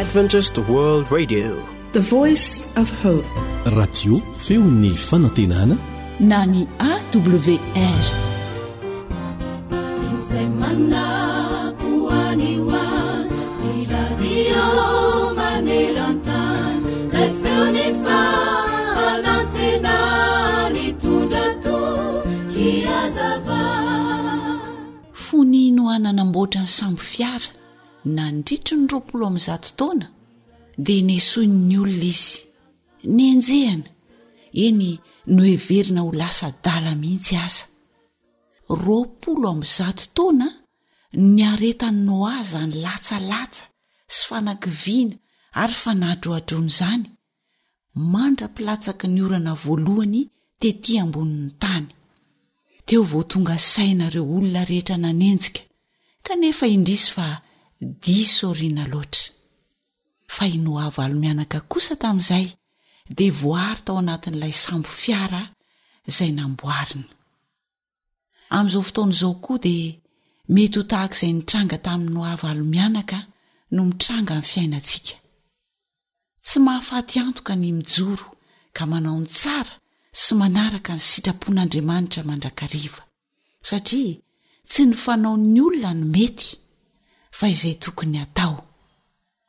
Adventist World Radio. The Voice of Hope. Radio feon'ny fanantenana na ny AWR. Izay manako any ho any, ny radio maneran-tany, ilay feon'ny fanantenana nitondra toky hazava. Fony Noa nanamboatra ny sambo fiara nandritry ny 120 taona dia nesoin'ny olona izy, nenjehina, eny noheverina ho lasa adala mihitsy aza. 120 taona niaretan'i Noa izany latsalatsa sy fanakiviana ary fanadrohadroana izany, mandra-pilatsaky ny orana voalohany tetỳ ambonin'ny tany. Teo vao tonga saina ireo olona rehetra nanenjika, kanefa indrisy fa diso aoriana loatra. Fa i Noa valo mianaka kosa tamin'izay dia voary tao anatin'ilay sambo fiara izay namboarina. Amin'izao fotoana izao koa dia mety ho tahaka izay nitranga tamin'i Noa valo mianaka no mitranga amin'ny fiainantsika. Tsy mahafaty antoka ny mijoro ka manao ny tsara sy manaraka ny sitrapon'Andriamanitra mandrakariva, satria tsy ny fanaon'ny olona no mety fa izay tokony hatao,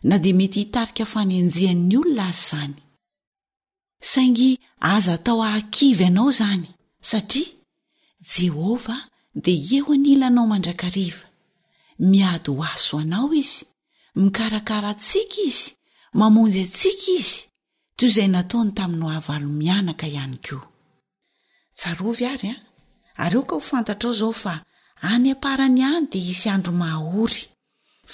na dia mety hitarika fanenjehan'ny olona aza izany. Saingy aza atao hahakivy anao izany, satria Jehovah dia eo anilanao mandrakariva. Miady ho ahy sy ho anao izy, mikarakara antsika izy, mamonjy antsika izy, toy izay nataony tamin'i Noa valo mianaka ihany koa. Tsarovy àry an, ary aoka ho fantatrao izao fa any am-parany any dia hisy andro mahaory,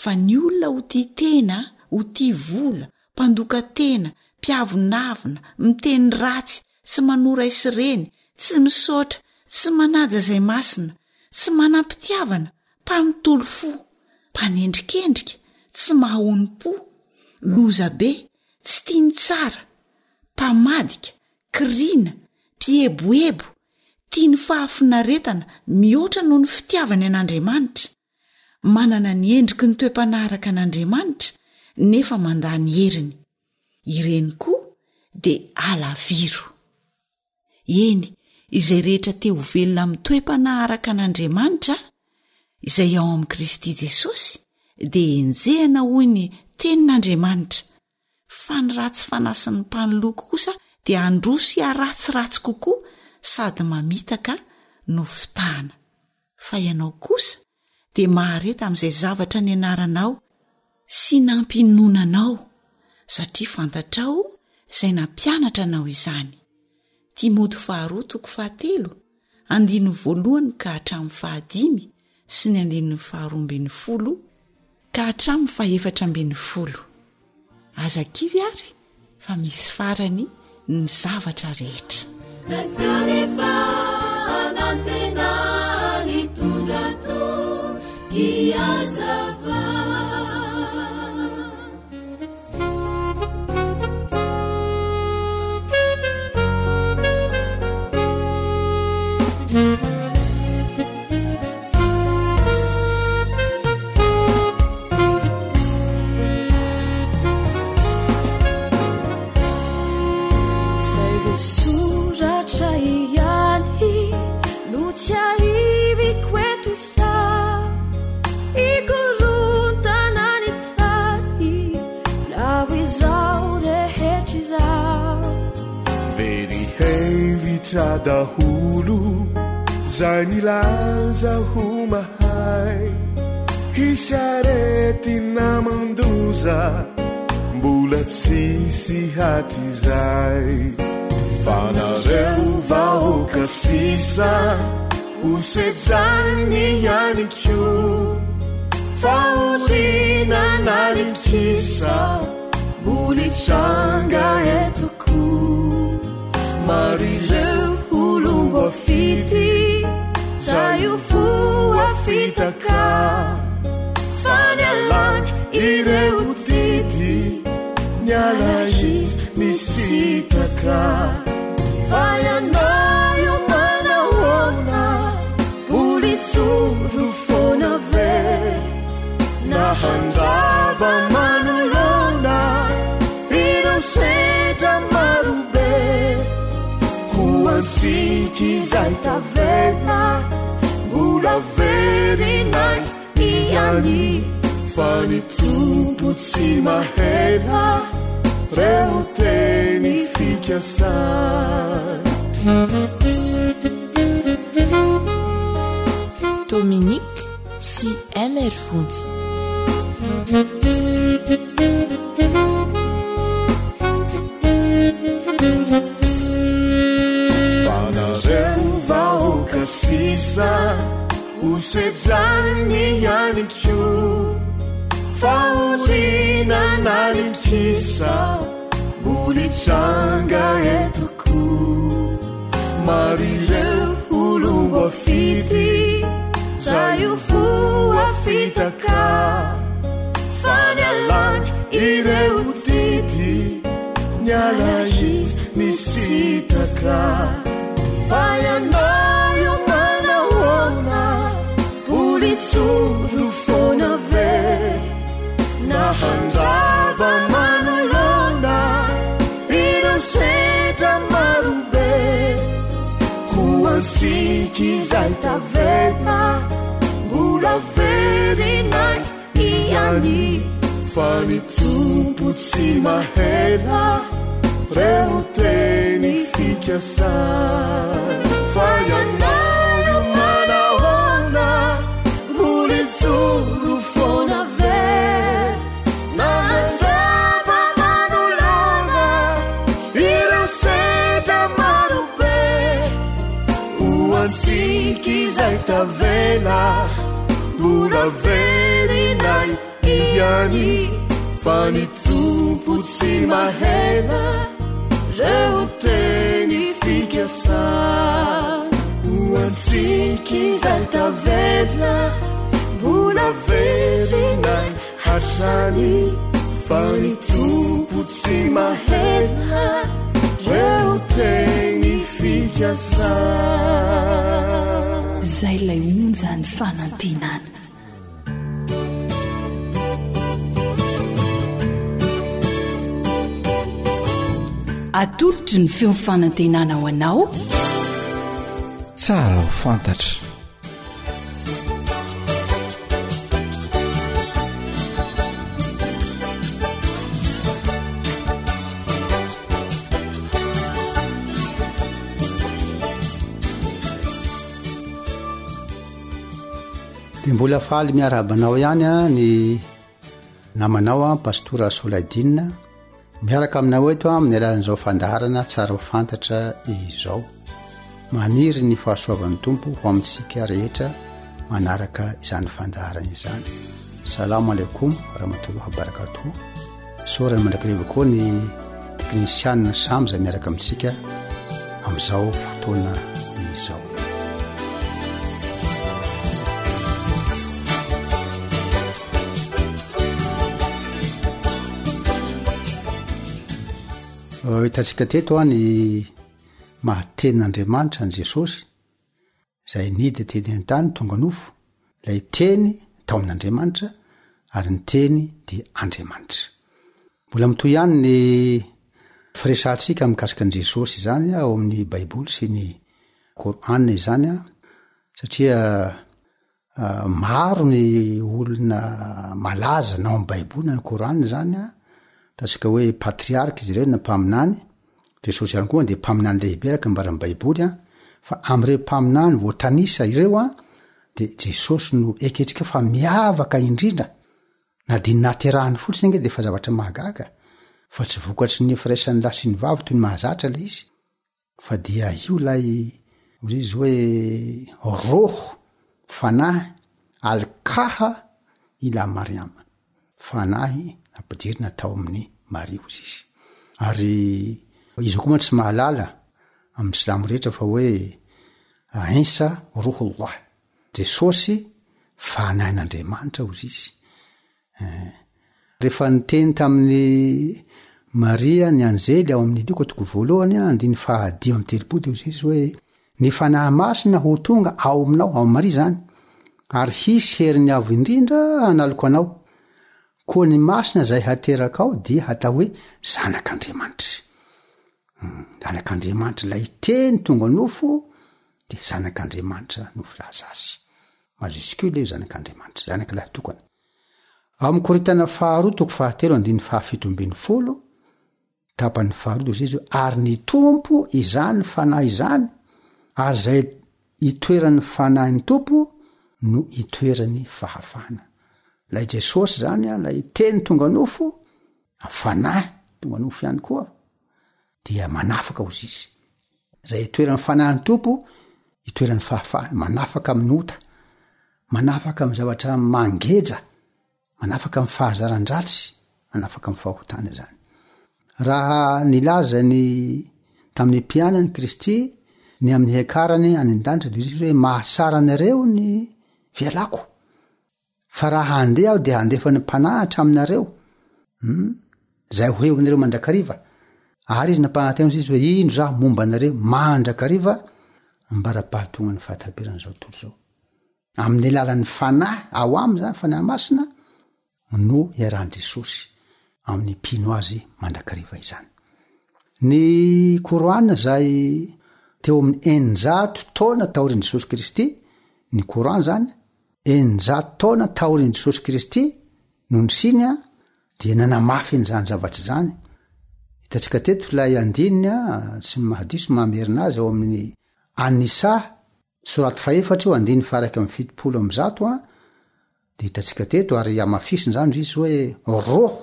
fa ny olona ho tia tena, ho tia vola, mpandoka tena, mpiavonavona, miteny ratsy, tsy manoa ray sy reny, tsy misaotra, tsy manaja izay masina, tsy manam-pitiavana, mpanontolo fo, mpanendrikendrika, tsy mahaonom-po, lozabe, tsy tia ny tsara, mpamadika, kiriana, mpieboebo, tia ny fahafinaretana mihoatra noho ny fitiavany an'Andriamanitra, manana ny endriky ny toe-panahy araka an'Andriamanitra nefa mandà ny heriny. Ireny koa dia alaviro. Eny, izay rehetra te ho velona amin'ny toe-panahy araka an'Andriamanitra, izay ao amin'i Kristy Jesosy, dia enjehina hoy ny Tenin'Andriamanitra, Fa ny ratsy fanahy sy ny mpanoloky kosa dia handroso hiharatsiratsy kokoa sady mamitaka no fitahana. Fa ianao kosa dia mahareta amin'izay zavatra nianaranao sy nampinoana anao, satria fantatrao izay nampianatra anao izany. Timoty faharoa toko fahatelo, andininy voalohany ka hatramin'ny fahadimy sy ny andininy faharoa ambin'ny folo ka hatramin'ny fahefatra ambin'ny folo. Aza kivy àry fa misy farany ny zavatra rehetra. Zay voasoratra ihany no tsiahiviko eto izao. Hikorontana ny tany, lavo izao rehetra izao. Very hevitra daholo zay milaza ho mahay. Hisy aretina mandoza mbola tsisy hatrizay. Fa nareo vahoaka sisa ho sedrainy ihany koa. Fahoriana na ny kisa mbola hitranga eto koa. Maro ireo olom-boafidy zay ho voafitaka. Fa nialany ireo didy, niala izy nisitaka. Fa ianao io manahoana, mbola hijoro foana ve? Na handrava manoloana. antsika izay tavela mbola verinay ihany fa ny Tompo tsy mahela reo teny fikasany. Dominique sy MR Vonjy. Fa nareo vahoaka sisa ho sedrainy ihany koa fahoriana nalinkisa mbola hitranga eto koa maro ireo olom-boafidy zay ho voafitaka fa nialany ireo didy niala izy nisitaka fa ianao io manahoana mbola hijoro foana ve na handrava manoloana ireo sedra marobe ho antsika izay tavela mbola verinay ihany fa ny Tompo tsy mahela reo teny fikasany fa ianao io manahoana mbola hijoro foana ve na handrava manoloana ireo sedra marobe ho antsika izay tavela Mbola verinay ihany fa ny Tompo tsy mahela reo teny fikasany ho antsika izay tavela mbola verinay hatrany fa ny Tompo tsy mahela reo teny fikasany. Izay ilay onjan'ny fanantenana. Atolotry ny feon'ny fanantenana ho anao. Tsara ho fantatra. Dia mbola faly miarahaba anao ihany a ny namanao a Pastora Solaidine miaraka aminao eto a amin'ny alalan'izao fandaharana tsara ho fantatra izao. Maniry ny fahasoavan'ny Tompo ho amintsika rehetra manaraka izany fandaharana izany. Salamo alaikum warahmatullahi wabarakatuh. Isaorana mandrakariva koa ny teknisianina samy izay miaraka amintsika amin'izao fotoana izao. Hitantsika teto ny maha tenin'Andriamanitra an'i Jesosy. izay nidina tety an-tany tonga nofo, ilay Teny tao amin'Andriamanitra, ary ny Teny dia Andriamanitra. Mbola mitohy ihany ny firesahantsika mikasika an'i Jesosy izany ao amin'ny Baiboly sy ny Kor'âne izany, satria Maro ny olona malaza na ao amin'ny Baiboly na ny Kor'âny izany an, ataontsika hoe patriarka izy ireny na mpaminany, Jesosy ihany koa dia mpaminany lehibe araka ny ambaran'ny Baiboly an, fa amin'ireo mpaminany voatanisa ireo an, dia Jesosy no ekentsika fa miavaka indrindra, na dia ny nahaterahany fotsiny ange dia efa zavatra mahagaga, fa tsy vokatry ny firaisan'ny lahy sy ny vavy toy ny mahazatra ilay izy. Fa dia io ilay hoy izy hoe roho, fanahy, alkaha ila Mariama. Fanahy nampidirina tao amin'i Maria hoy izy. Ary izy koa mantsy mahalala amin'ny silamo rehetra fa hoe Insa rohullah. Jesosy fanahin'Andriamanitra hoy izy. Eh. Rehefa niteny tamin'i Maria ny anjely ao amin'ny Lioka toko voalohany, andininy faha 35 dia hoy izy hoe ny Fanahy Masina ho tonga ao aminao, ao amin'i Maria izany, ary hisy herin'ny Avo Indrindra hanaloka anao. Koa ny Masina izay haterakao dia hatao hoe Zanak'Andriamanitra. Zanak'Andriamanitra, ilay Teny tonga nofo dia Zanak'Andriamanitra no filaza azy. Majuscule io Zanak'Andriamanitra, Zanaka lahy tokana. Ao amin'ny Korintana faharoa toko fahatelo andininy fahafito ambin'ny folo, tapany faharoa dia hoy izy hoe, ary ny Tompo izany Fanahy izany, ary izay itoeran'ny Fanahin'ny Tompo no itoeran'ny fahafahana. Ilay Jesosy izany, ilay Teny tonga nofo, Fanahy tonga nofo ihany koa dia manafaka ozy izy. Zay itoeran'ny fanahin'ny Tompo, itoeran'ny fahafahana, manafaka amin'ny ota, manafaka amin'ny zavatra mangeja, manafaka amin'ny fahazaran-dratsy, manafaka amin'ny fahotana izany. Raha nilaza ny tamin'ny mpianany Kristy ny amin'ny hiakarany any an-danitra dia izy hoe mahatsara anareo ny fialako. Fa raha handeha aho dia handefa ny Mpanahatra aminareo, hum, izay ho eo aminareo mandrakariva. Ary izy nampanantena izy hoe indro zaho momba anareo mandrakariva ambara-pahatongan'ny fahataperan'izao tontolo izao. Amin'ny alalan'ny Fanahy ao aminy izany, Fanahy Masina, no iarahan'i Jesosy amin'ny mpino azy mandrakariva izany. Ny Kor'âny izay teo amin'ny 600 taona taorian'i Jesosy Kristy, ny Kor'âny izany, 600 taona taorian'i Jesosy Kristy no nisiany dia nanamafy an'izany zavatra izany. Hitantsika teto ilay andininy tsy ny mahadiso mamerina azy ao amin'ny An-Nisa, soraty fahefatra io, andininy faha-171 dia hitantsika teto ary hamafisina izany izy hoe roh,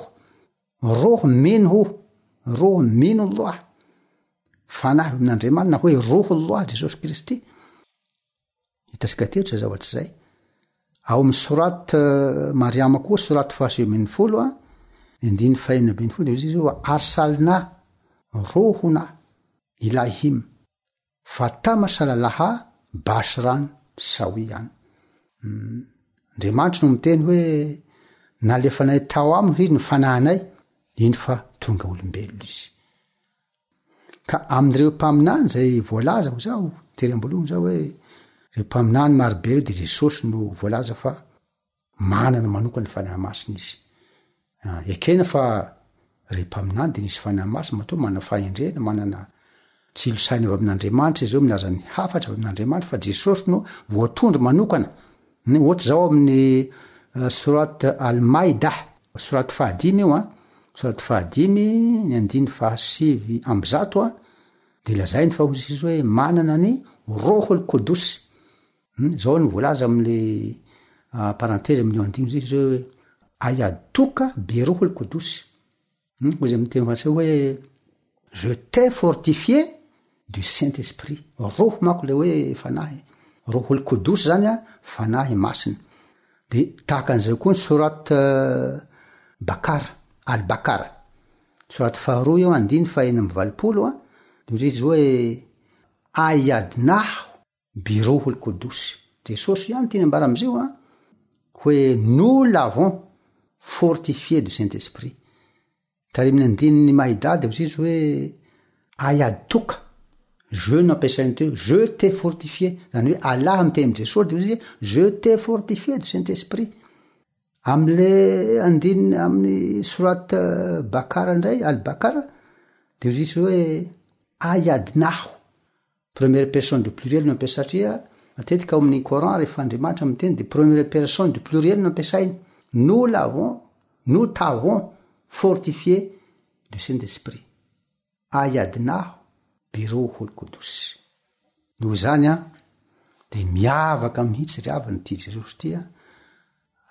roh minhu, roh minullah, fanahy amin'Andriamanitra na hoe rohullah Jesosy Kristy. Hitantsika teto izay zavatra izay. Ao amin'ny sorat Mariama koa, sorat faha-19 a, ny andininy faha-16 dia hoy izy hoe arsalna rohona ilahim fatamasala laha bashran sawiyan. Hmm. Andriamanitra no miteny hoe nalefanay tao aminy izy ny fanahinay, indro fa tonga olombelona izy. Ka amin'ireo mpaminany izay voalaza ho zaho tery am-boalohany zao hoe ireo mpaminany marobe ireo de Jesosy no voalaza fa manana manokana ny Fanahy Masina izy. Ah, ekena fa ireo mpaminany de nisy Fanahy Masina matoa manana fahendrena, manana tsilo saina avy amin'Andriamanitra izy ireo milaza ny hafatra avy amin'Andriamanitra fa Jesosy no voatondro manokana. Ny ohatra zao amin'ny eh, Surat Al-Maida, Surat fahadimy io an, Surat fahadimy ny andiny faha-109 an, de lazainy fa hoy izy hoe manana ny Rohul Qudus. Hmm, zao no voalaza amin'le ah, parenthèse amin'io andiny izy hoe ayatuka bi Rohul Qudus. Hum, hoy izy amin'ny teny français hoe je t'ai fortifié du saint esprit. Roho manko le hoe fanahy. Rohul Qudus zany a, fanahy masina. De tahaka an'izay koa ny sourate Bakara, Al Bakara. Sourate faharoa io, andiny faha-86 a, de hoy izy hoe ayadnahu Birohul Qudus. Jesosy ihany tiany ambara amizio an, hoe nous l'avons fortifié du Saint Esprit. Tary amin'ny andininy Maida dia hoy izy hoe ayadtuka, je no ampiasainy teo, je t'ai fortifié, zany hoe Allah miteny amin'i Jesosy dia hoy izy je t'ai fortifié du Saint Esprit. Amle andininy amin'ny sourate Bakara indray, Al Bakara, dia hoy izy hoe ayadnahu. Première personne du pluriel no ampiasa satria matetika ao amin'ny coran rehefa Andriamanitra miteny de première personne du pluriel no ampiasainy, nous l'avons, nous t'avons fortifié du Saint Esprit, ayadnahu biruhul qudus. Noho izany an, de miavaka mihitsy ry havana ity Jesosy ity an,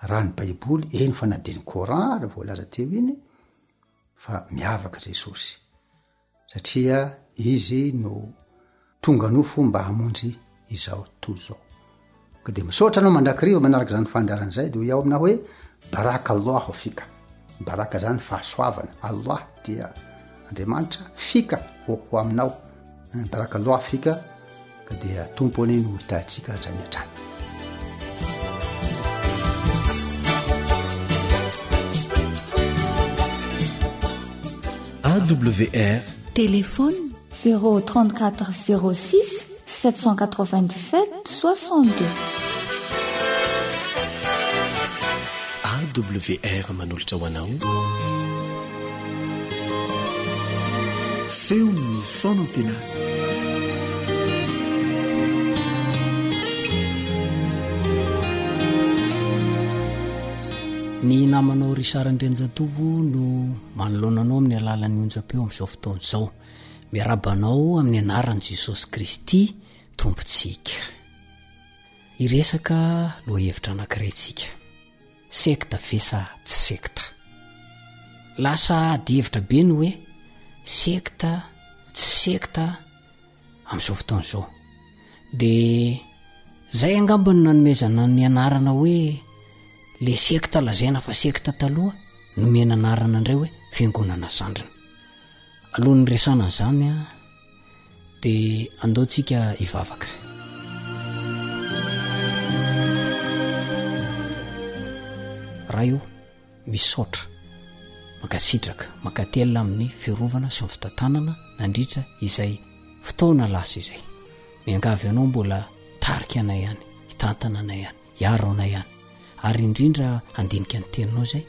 raha ny baiboly, eny fa na de ny coran ary voalaza teo iny fa miavaka Jesosy. Satria Izy no tonga nofo mba hamonjy izao tontolo izao. Ka dia misaotra anao mandrakariva manaraka izany fandaharana izay, dia hoy aho aminao hoe, Baraka Allahu fika. Baraka izany fahasoavana, Allah dia Andriamanitra, fika ho ho aminao. Baraka Allahu fika, ka dia Tompo anie no hitahintsika hatrany hatrany. AWR. Téléphone 034 06 797 62. AWR manolotra ho anao. Feon'ny fanantenana. Ny namanao Richard Andrianjatovo no manoloana anao amin'ny alalan'ny onjam-peo amin'izao fotoana izao. Miarahaba anao amin'ny anaran'i Jesosy Kristy Tompontsika. Hiresaka lohahevitra anankiray tsika. Sekta ve sa tsy sekta? Lasa ady hevitra be ny hoe sekta, tsy sekta amin'izao fotoana izao. De zay angamba no nanomezana ny anarana hoe le sekta lazaina fa sekta taloha nomena anarana indray hoe fiangonana zandriny. Alohan'ny resana an'izany an, Dia andao tsika hivavaka. Ray o, misaotra, mankasitraka, mankatelina amin'ny fiarovana sy ny fitantanana nandritra izay fotoana lasa izay. Miangavy anao mbola tarika anay ihany, hitantana anay ihany, hiaro anay ihany, ary indrindra handinika ny teninao izay.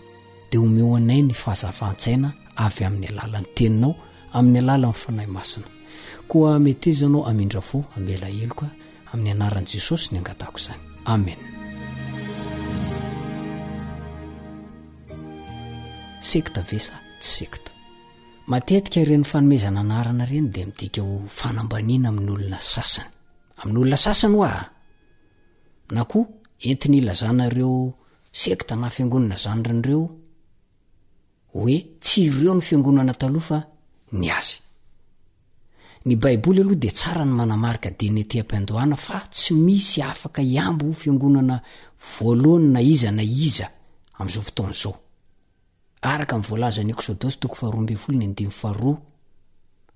dia omeo anay ny fahazavan-tsaina avy amin'ny alalan'ny Teninao, amin'ny alalan'ny Fanahy Masina. Koa meteza Ianao hamindra fo, hamela heloka, amin'ny anaran'i Jesosy ny angatahako izany. Amen. Sekta ve sa tsy sekta? Matetika ireny fanomezana anarana ireny dia midika ho fanambaniana amin'ny olona sasany. Amin'ny olona sasany hoa! Na koa entiny ilazana ireo Sekta na fiangonana zandriny ireo hoe tsy ireo ny fiangonana taloha fa ny azy. Ny baiboly aloha dia tsara ny manamarika dieny ety am-piandohana fa tsy misy afaka hiambo ho fiangonana voalohany na iza na iza amin'izao fotoana izao. Araka ny voalazan'ny Eksodosy toko faharoa ambin'ny folo ny andininy faharoa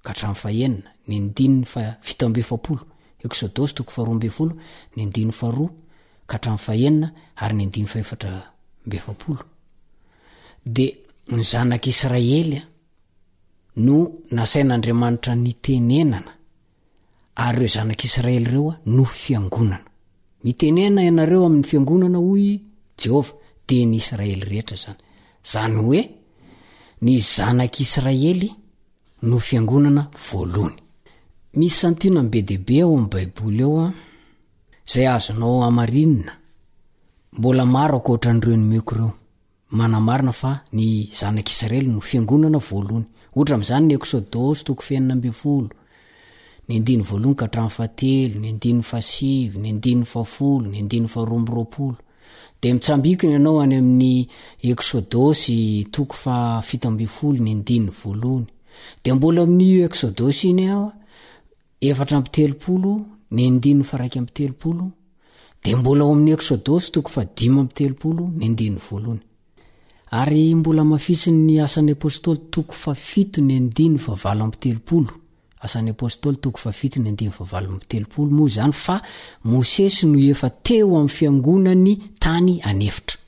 ka hatramin'ny fahenina, ny andininy faha-47, Eksodosy toko faharoa ambin'ny folo ny andininy faharoa ka hatramin'ny fahenina ary ny andininy fahefatra amby efapolo, dia ny zanak'Israely no nasain'Andriamanitra nitenenana ary ireo zanak'Israely ireo no fiangonana. Mitenena ianareo amin'ny fiangonana hoy Jehovah, dia ny Israely rehetra izany. Izany hoe ny zanak'Israely no fiangonana voalohany. Misy santionany be dia be ao amin'ny Baiboly ao izay azonao hamarinina, mbola maro ankoatran'ireo nomeko ireo. Manamarina fa ny Zanak' Israely no fiangonana voalohany. Ohatra amin'izany ny Eksodosy toko fahenina ambin'ny folo, ny andininy voalohany ka hatramin'ny fahatelo, ny andininy fahasivy, ny andininy fahafolo, ny andininy faharoa amby roapolo. Dia mitsambikina ianao any amin'ny Eksodosy toko fahafito ambin'ny folo, ny andininy voalohany. Dia mbola amin'io Eksodosy iny aho, 34, ny andininy faha-31, dia mbola ao amin'ny Eksodosy toko faha-35, ny andininy voalohany. Ary mbola hamafisin'ny Asan'ny Apostoly toko fahafito ny andininy fahavalo amby telopolo, Asan'ny Apostoly toko fahafito ny andininy fahavalo amby telopolo moa izany fa Mosesy no efa teo amin'ny fiangonany tany an'efitra.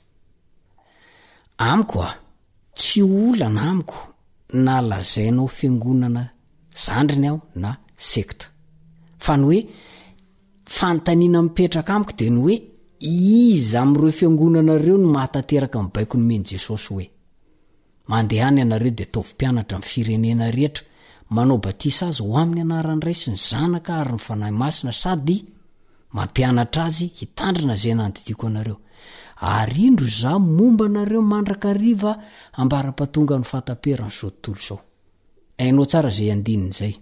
Amiko a! Tsy olana amiko na lazainao fiangonana zandriny aho na sekta. Fa ny hoe fanontaniana mipetraka amiko dia ny hoe iza amin'ireo fiangonana ireo no mahatanteraka ny baiko nomen'i Jesosy hoe, Mandehana ianareo dia ataovy mpianatra ny firenena rehetra, manao batisa azy ho amin'ny anaran'ny Ray sy ny Zanaka ary ny Fanahy Masina sady Mampianatra azy hitandrina izay nandidiako anareo. Ary indro izaho momba anareo mandrakariva ambara-pahatongan'ny fahataperan'izao tontolo izao. Hainao tsara izay andininy izay.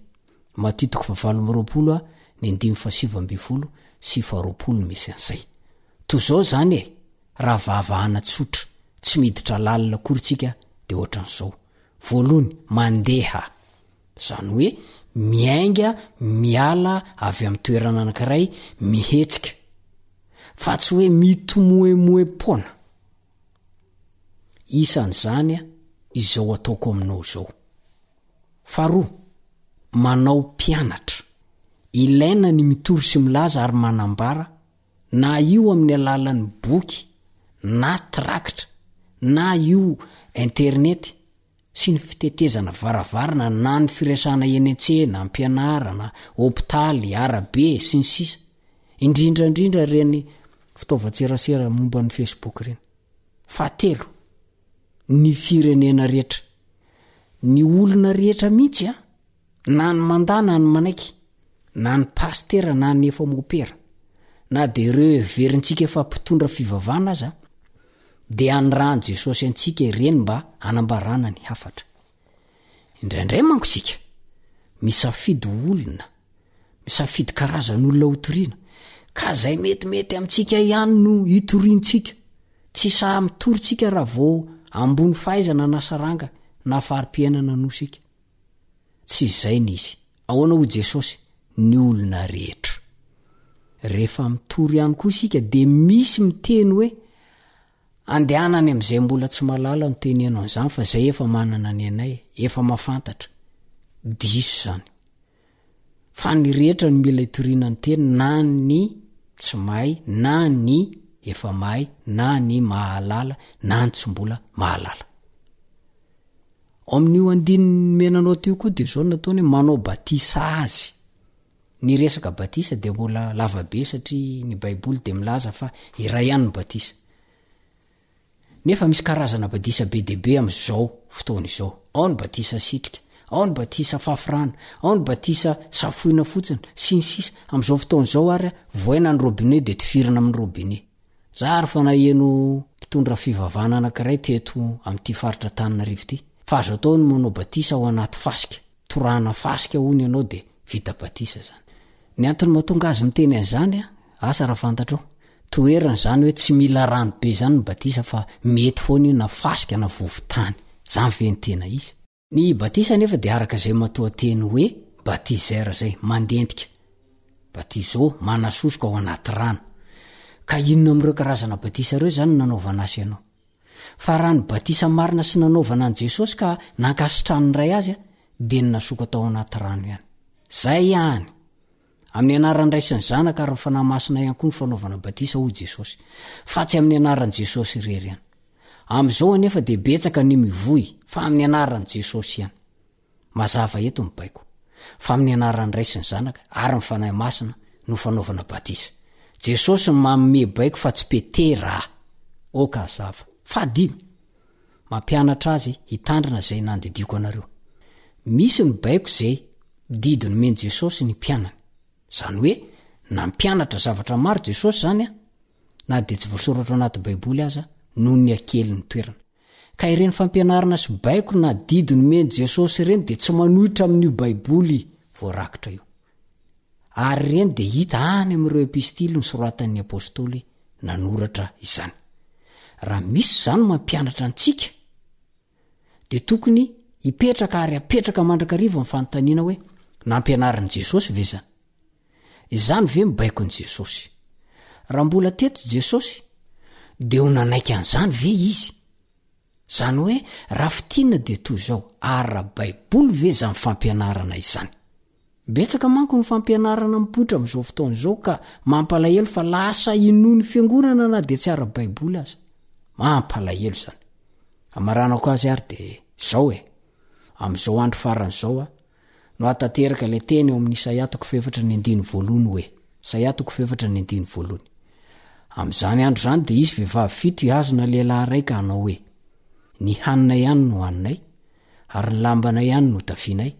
Matio toko fahavalo amby roapolo a, ny andininy fahasivy ambin'ny folo sy faharoapolo no misy an'izay. Toy izao izany e, raha vahavahana tsotra, tsy miditra lalina akory tsika dia ohatran'izao. Voalohany, mandeha. Izany hoe miainga miala avy amin'ny toerana anankiray mihetsika, fa tsy hoe mitomoemoem-poana. Isan'izany izao ataoko aminao izao. Faharoa, manao mpianatra. Ilaina ny mitory sy milaza ary manambara na io amin'ny alalan'ny boky na trakitra na io internet sy ny fitetezana varavarana na ny firesahana eny an-tsena, am-pianarana, hopitaly, arabe, sy ny sisa Indrindra indrindra ireny fitaovan-tserasera momba ny Facebook ireny. Fahatelo, ny firenena rehetra. Ny olona rehetra mihitsy an! Na ny mandà na ny manaiky, na ny pasitera na ny efa mopera, na dia ireo heverintsika efa mpitondra fivavahana aza, dia anirahan'i Jesosy antsika ireny mba hanambarana ny hafatra. Indraindray manko isika misafidy olona, misafidy karazan'olona hotoriana, ka izay metimety amintsika ihany no itoriantsika. Tsy sahy mitory tsika raha vao ambony fahaizana na saranga na fari-piainana noho isika. Tsy izay ny izy. Ahoana hoy Jesosy? Ny olona rehetra. Rehefa mitory ihany koa isika dia misy miteny hoe andehana any amin'izay mbola tsy mahalala no teneno an'izany fa izay efa manana ny anay, efa mahafantatra. Diso izany. Fa ny rehetra no mila itoriana ny teny na ny tsy mahay na ny efa mahay na ny mahalala na ny tsy mbola mahalala. Ao amin'io andininy nomena anao teo koa dia izao no nataony hoe manao batisa azy. Ny resaka batisa dia mbola lavabe satria ny baiboly dia milaza fa iray ihany ny batisa. Nefa misy karazana batisa be dia be amin'izao fotoana izao. Ao ny batisa asitrika, ao ny batisa fafy rano, ao ny batisa safoina fotsiny, sy ny sisa Amin'izao fotoana izao ary, vohaina ny robinet dia tifirina amin'ny robinet. Za ary fa naheno mpitondra fivavahana anankiray teto amin'ity faritra Antananarivo ity, fa azo atao ny manao batisa ao anaty fasika. Torahana fasika hono ianao dia vita batisa zany. Ny antony mahatonga azy miteny an'izany an, asa raha fantatrao, toherana izany hoe tsy mila rano be izany ny batisa fa mety foana io na fasika na vovon-tany. Zany ve ny tena izy? Ny batisa anefa dia araka izay matoanteny hoe baptiser izay, mandentika, baptizo, manasosoka ao anaty rano. Ka inona amin'ireo karazana batisa ireo izany no nanaovana azy ianao? Fa raha ny batisa marina sy nanaovana an'i Jesosy ka nankasitrahan'ny Ray azy dia ny nasoka tao anaty rano ihany. Zay ihany! Amin'ny anaran'ny Ray sy ny Zanaka ary ny Fanahy Masina ihany koa ny fanaovana batisa hoy Jesosy, fa tsy amin'ny anaran'i Jesosy irery ihany. Amin'izao anefa dia betsaka ny mivoy fa amin'ny anaran'i Jesosy ihany. Mazava eto ny baiko, fa amin'ny anaran'ny Ray sy ny Zanaka ary ny Fanahy Masina no fanaovana batisa. Jesosy no manome baiko fa tsy Petera a! Ok hazava. Fahadimy, mampianatra azy hitandrina izay nandidiako anareo. Misy ny baiko izay didy nomen'i Jesosy ny mpianany. Izany hoe nampianatra zavatra maro Jesosy izany an, na dia tsy voasoratra ao anaty Baiboly aza noho ny hakelin'ny toerana. Ka ireny fampianarana sy baiko na didy nomen'i Jesosy ireny dia tsy manohitra amin'io Baiboly voarakitra io. Ary ireny dia hita any amin'ireo epistily nosoratan'ny apostoly nanoratra izany. Raha misy izany mampianatra antsika, dia tokony hipetraka ary hapetraka mandrakariva ny fanontaniana hoe, nampianarin'i Jesosy ve izany? Izany ve ny baikon'i Jesosy? Raha mbola teto Jesosy, dia ho nanaiky an'izany ve izy? Izany hoe, raha fintinina dia toy izao, ara-baiboly ve izany fampianarana izany? Betsaka manko ny fampianarana mipoitra amin'izao fotoana izao ka mampalahelo fa lasa inoan'ny fiangonana na dia tsy ara-baiboly aza. Mampalahelo izany. Amaranako azy ary dia izao e. Amin'izao andro farany izao aho, no hahatanteraka ilay teny ao amin'ny Isaia toko fahefatra ny andininy voalohony hoe, Isaia toko fahefatra ny andininy voalohony. Amin'izany andro izany dia hisy vehivavy fito hihazona lehilahy iray ka hanao hoe, Ny haninay ihany no haninay, ary ny lambanay ihany no tafianay,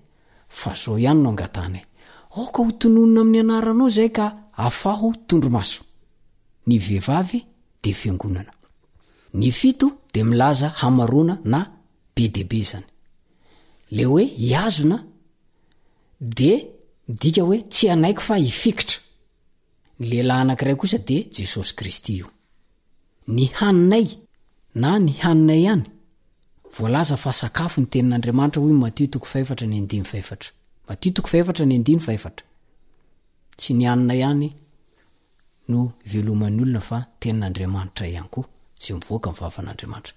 fa izao ihany no angatahanay, Aoka ho tononina amin'ny anaranao izay ka afaho tondromaso. Ny vehivavy dia fiangonana. Ny fito dia milaza hamaroana na be dia be izany. Le hoe hihazona de midika hoe tsy hanaiky fa hifikitra. Ny lehilahy anankiray kosa de Jesosy Kristy io. Ny haninay na ny haninay ihany, voalaza fa sakafo ny tenin'Andriamanitra hoy Matio toko fahefatra ny andininy fahefatra. Matio toko fahefatra ny andininy fahefatra. Tsy ny haninay ihany no iveloman'ny olona fa tenin'Andriamanitra ihany koa izay mivoaka ny vavan'Andriamanitra.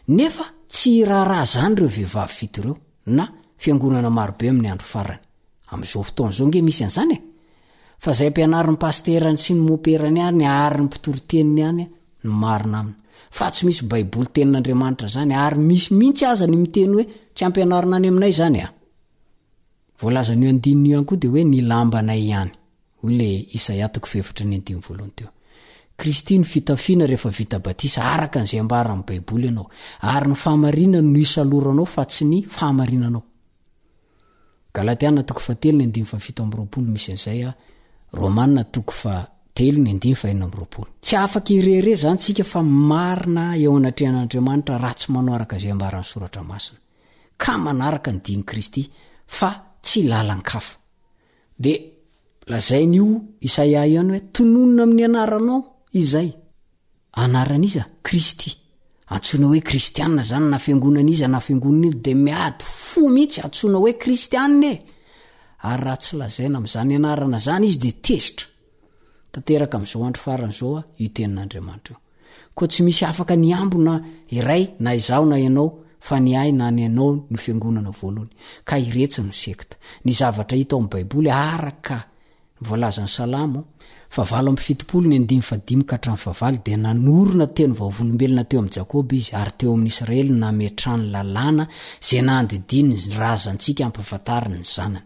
Nefa tsy hiraharaha izany ireo vehivavy fito ireo na fiangonana marobe amin'ny andro farany. Amin'izao fotoana izao nge misy an'izany e! Fa izay ampianarin'ny pasiterany sy ny moperany any ary ny mpitoriteniny any no marina aminy. Fa tsy misy baiboly tenin'Andriamanitra izany ary misy mihitsy aza ny miteny hoe tsy ampianarina any aminay izany a! Voalazan'io andininy io ihany koa dia hoe ny lambanay ihany. Hoy ilay Isaia toko fahefatra ny andininy voalohany teo. Kristy no fitafiana rehefa vita batisa araka an'izay ambaran'ny Baiboly ianao, ary ny fahamarinany no isaloranao fa tsy ny fahamarinanao. Galatiana toko fahatelo ny andininy faha-27 misy an'izay a, Romana toko fahatelo ny andininy faha-26. Tsy afaka hirehareha izany tsika fa marina eo anatrehan'Andriamanitra raha tsy manao araka izay ambaran'ny Soratra Masina, ka manaraka ny dian'i Kristy fa tsy lalan-kafa. Dia lazain'io Isaia io ihany hoe tononina amin'ny anaranao izay. Anaran'iza? Kristy. Antsoina hoe kristiana zany na fiangonan'iza na fiangonan'iza dia miady fo mihitsy antsoina hoe kristiana e! Ary raha tsy lazaina amin'izany anarana zany izy dia tezitra. Tanteraka amin'izao andro farany izao io tenin'Andriamanitra io. Koa tsy misy afaka ny hiambo na iray na izaho na ianao fa ny ahy na ny anao no fiangonana voalohany. Ka iretsy no sekta. Ny zavatra hita ao amin'ny baiboly araka Ny voalazan'ny Salamo, fahavalo amby 70 ny andininy fahadimy ka hatramin'ny fahavalo dia nanorina teny vavolombelona teo amin'i Jakoba izy ary teo amin'i Israely no nametrahany lalàna izay nandidiany ny razantsika hampahafantariny ny zanany.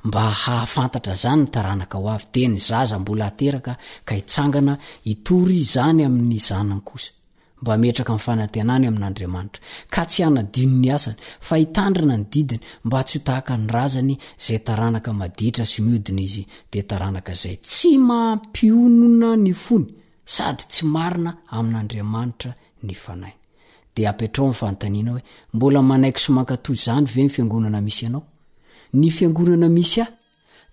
Mba hahafantatra izany ny taranaka ho avy, dia ny zaza mbola hateraka ka hitsangana hitory izany amin'ny zanany kosa. mba hametraka ny fanantenany amin'Andriamanitra, ka tsy hanadino ny asany, fa hitandrina ny didiny, mba tsy ho tahaka ny razany izay taranaka maditra sy miodina izy, dia taranaka izay tsy mampionona ny fony, sady tsy marina amin'Andriamanitra ny fanahiny. Dia apetraho ny fanontaniana hoe, mbola manaiky sy mankatò izany ve ny fiangonana misy anao? Ny fiangonana misy ahy?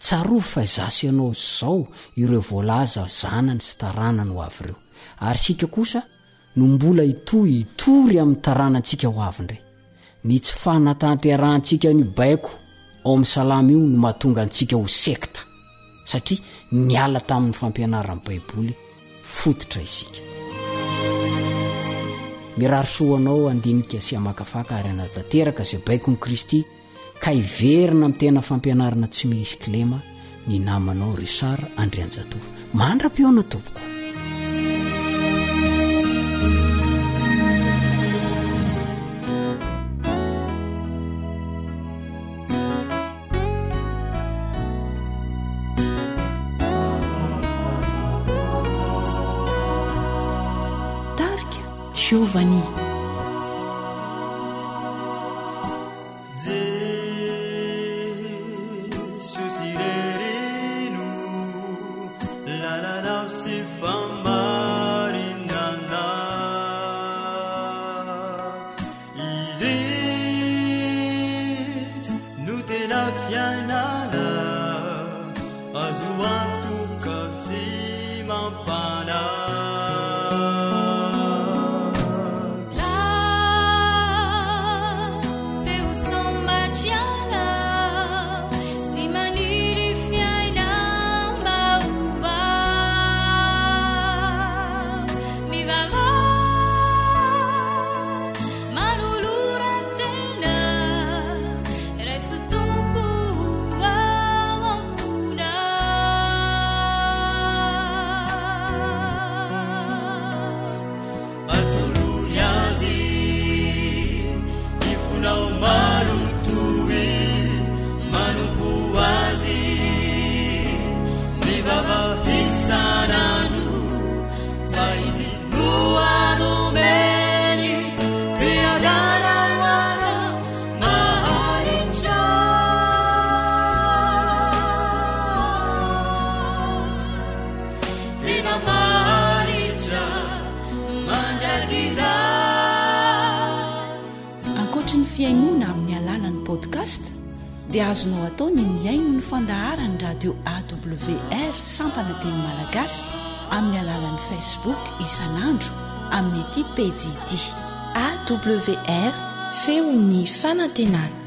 Tsarovy fa izaho sy ianao izao ireo voalaza zanany sy taranany ho avy ireo. Ary isika kosa no mbola hitohy hitory amin'ny taranantsika ho avy indray. Ny tsy fanatanterahantsika an'io baiko ao amin'ny Salamo io no mahatonga antsika ho sekta, satria niala tamin'ny fampianaran'ny Baiboly fototra isika. Mirary soa ho anao handinika sy hamakafaka ary hanatanteraka izay baikon'i Kristy ka hiverina amin'ny tena fampianarana tsy misy kilema ny namanao Richard Andrianjatovo. Mandra-pihaona tompoko. Tarika Giovanni. Ankoatry ny fihainoana amin'ny alalan'ny podcast dia azonao atao ny mihaino ny fandaharan'ny radio AWR sampana teny malagasy amin'ny alalan'ny Facebook isan'andro amin'ity pejy ity. AWR, feon'ny fanantenana.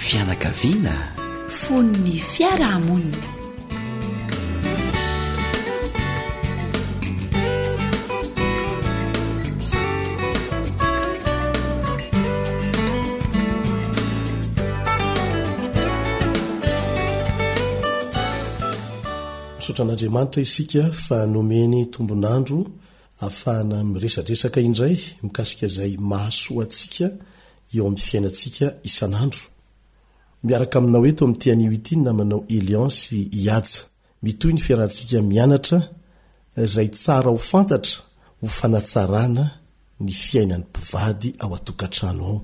fianakaviana. Fon'ny fiarahamonina. Misaotra an'Andriamanitra isika fa nomeny tombon'andro ahafahana miresadresaka indray mikasika izay mahasoa antsika eo amin'ny fiainantsika isan'andro. Miaraka aminao eto amin'ity anio ity ny namanao Elion sy i Haja. Mitohy ny fiarahantsika mianatra izay tsara ho fantatra ho fanatsarana ny fiainan'ny mpivady ao an-tokantrano ao.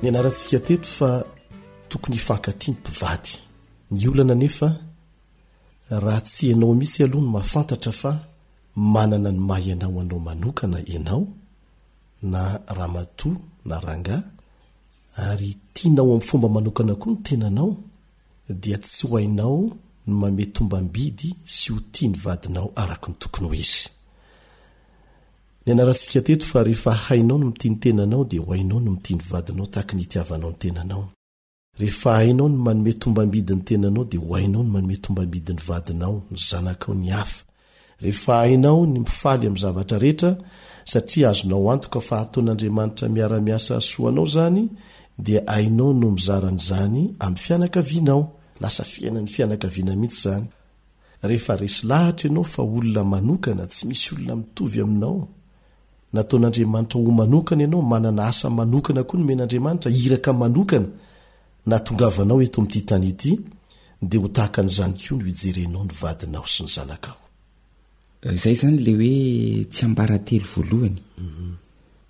Nianarantsika teto fa tokony hifankatia ny mpivady. Ny olana anefa, raha tsy ianao mihitsy aloha no mahafantatra fa manana ny maha ianao anao manokana ianao, na ramatoa na rangahy, ary tianao amin'ny fomba manokana koa ny tenanao, dia tsy ho hainao ny mamehy tombam-bidy sy ho tia ny vadinao araka ny tokony ho izy. Nianarantsika teto fa rehefa hainao ny mitia ny tenanao dia ho hainao ny mitia ny vadinao tahaka ny itiavanao ny tenanao. Rehefa hainao ny manome tombam-bidy ny tenanao dia ho hainao ny manome tombam-bidy ny vadinao, ny zanakao, ny hafa. Rehefa hainao ny mifaly amin'ny zavatra rehetra satria azonao antoka fa hataon'Andriamanitra miara-miasa hahasoa anao izany dia hainao no mizara an'izany amin'ny fianakavianao. Lasa fiainan'ny fianakaviana mihitsy izany. Rehefa resy lahatra ianao fa olona manokana, tsy misy olona mitovy aminao, nataon'Andriamanitra ho manokana ianao, manana asa manokana koa nomen'Andriamanitra, iraka manokana nahatongavanao eto amin'ity tany ity, dia ho tahaka an'izany koa no hijerenao ny vadinao sy ny zanakao. Izay izany ilay hoe tsiambaratelo voalohany.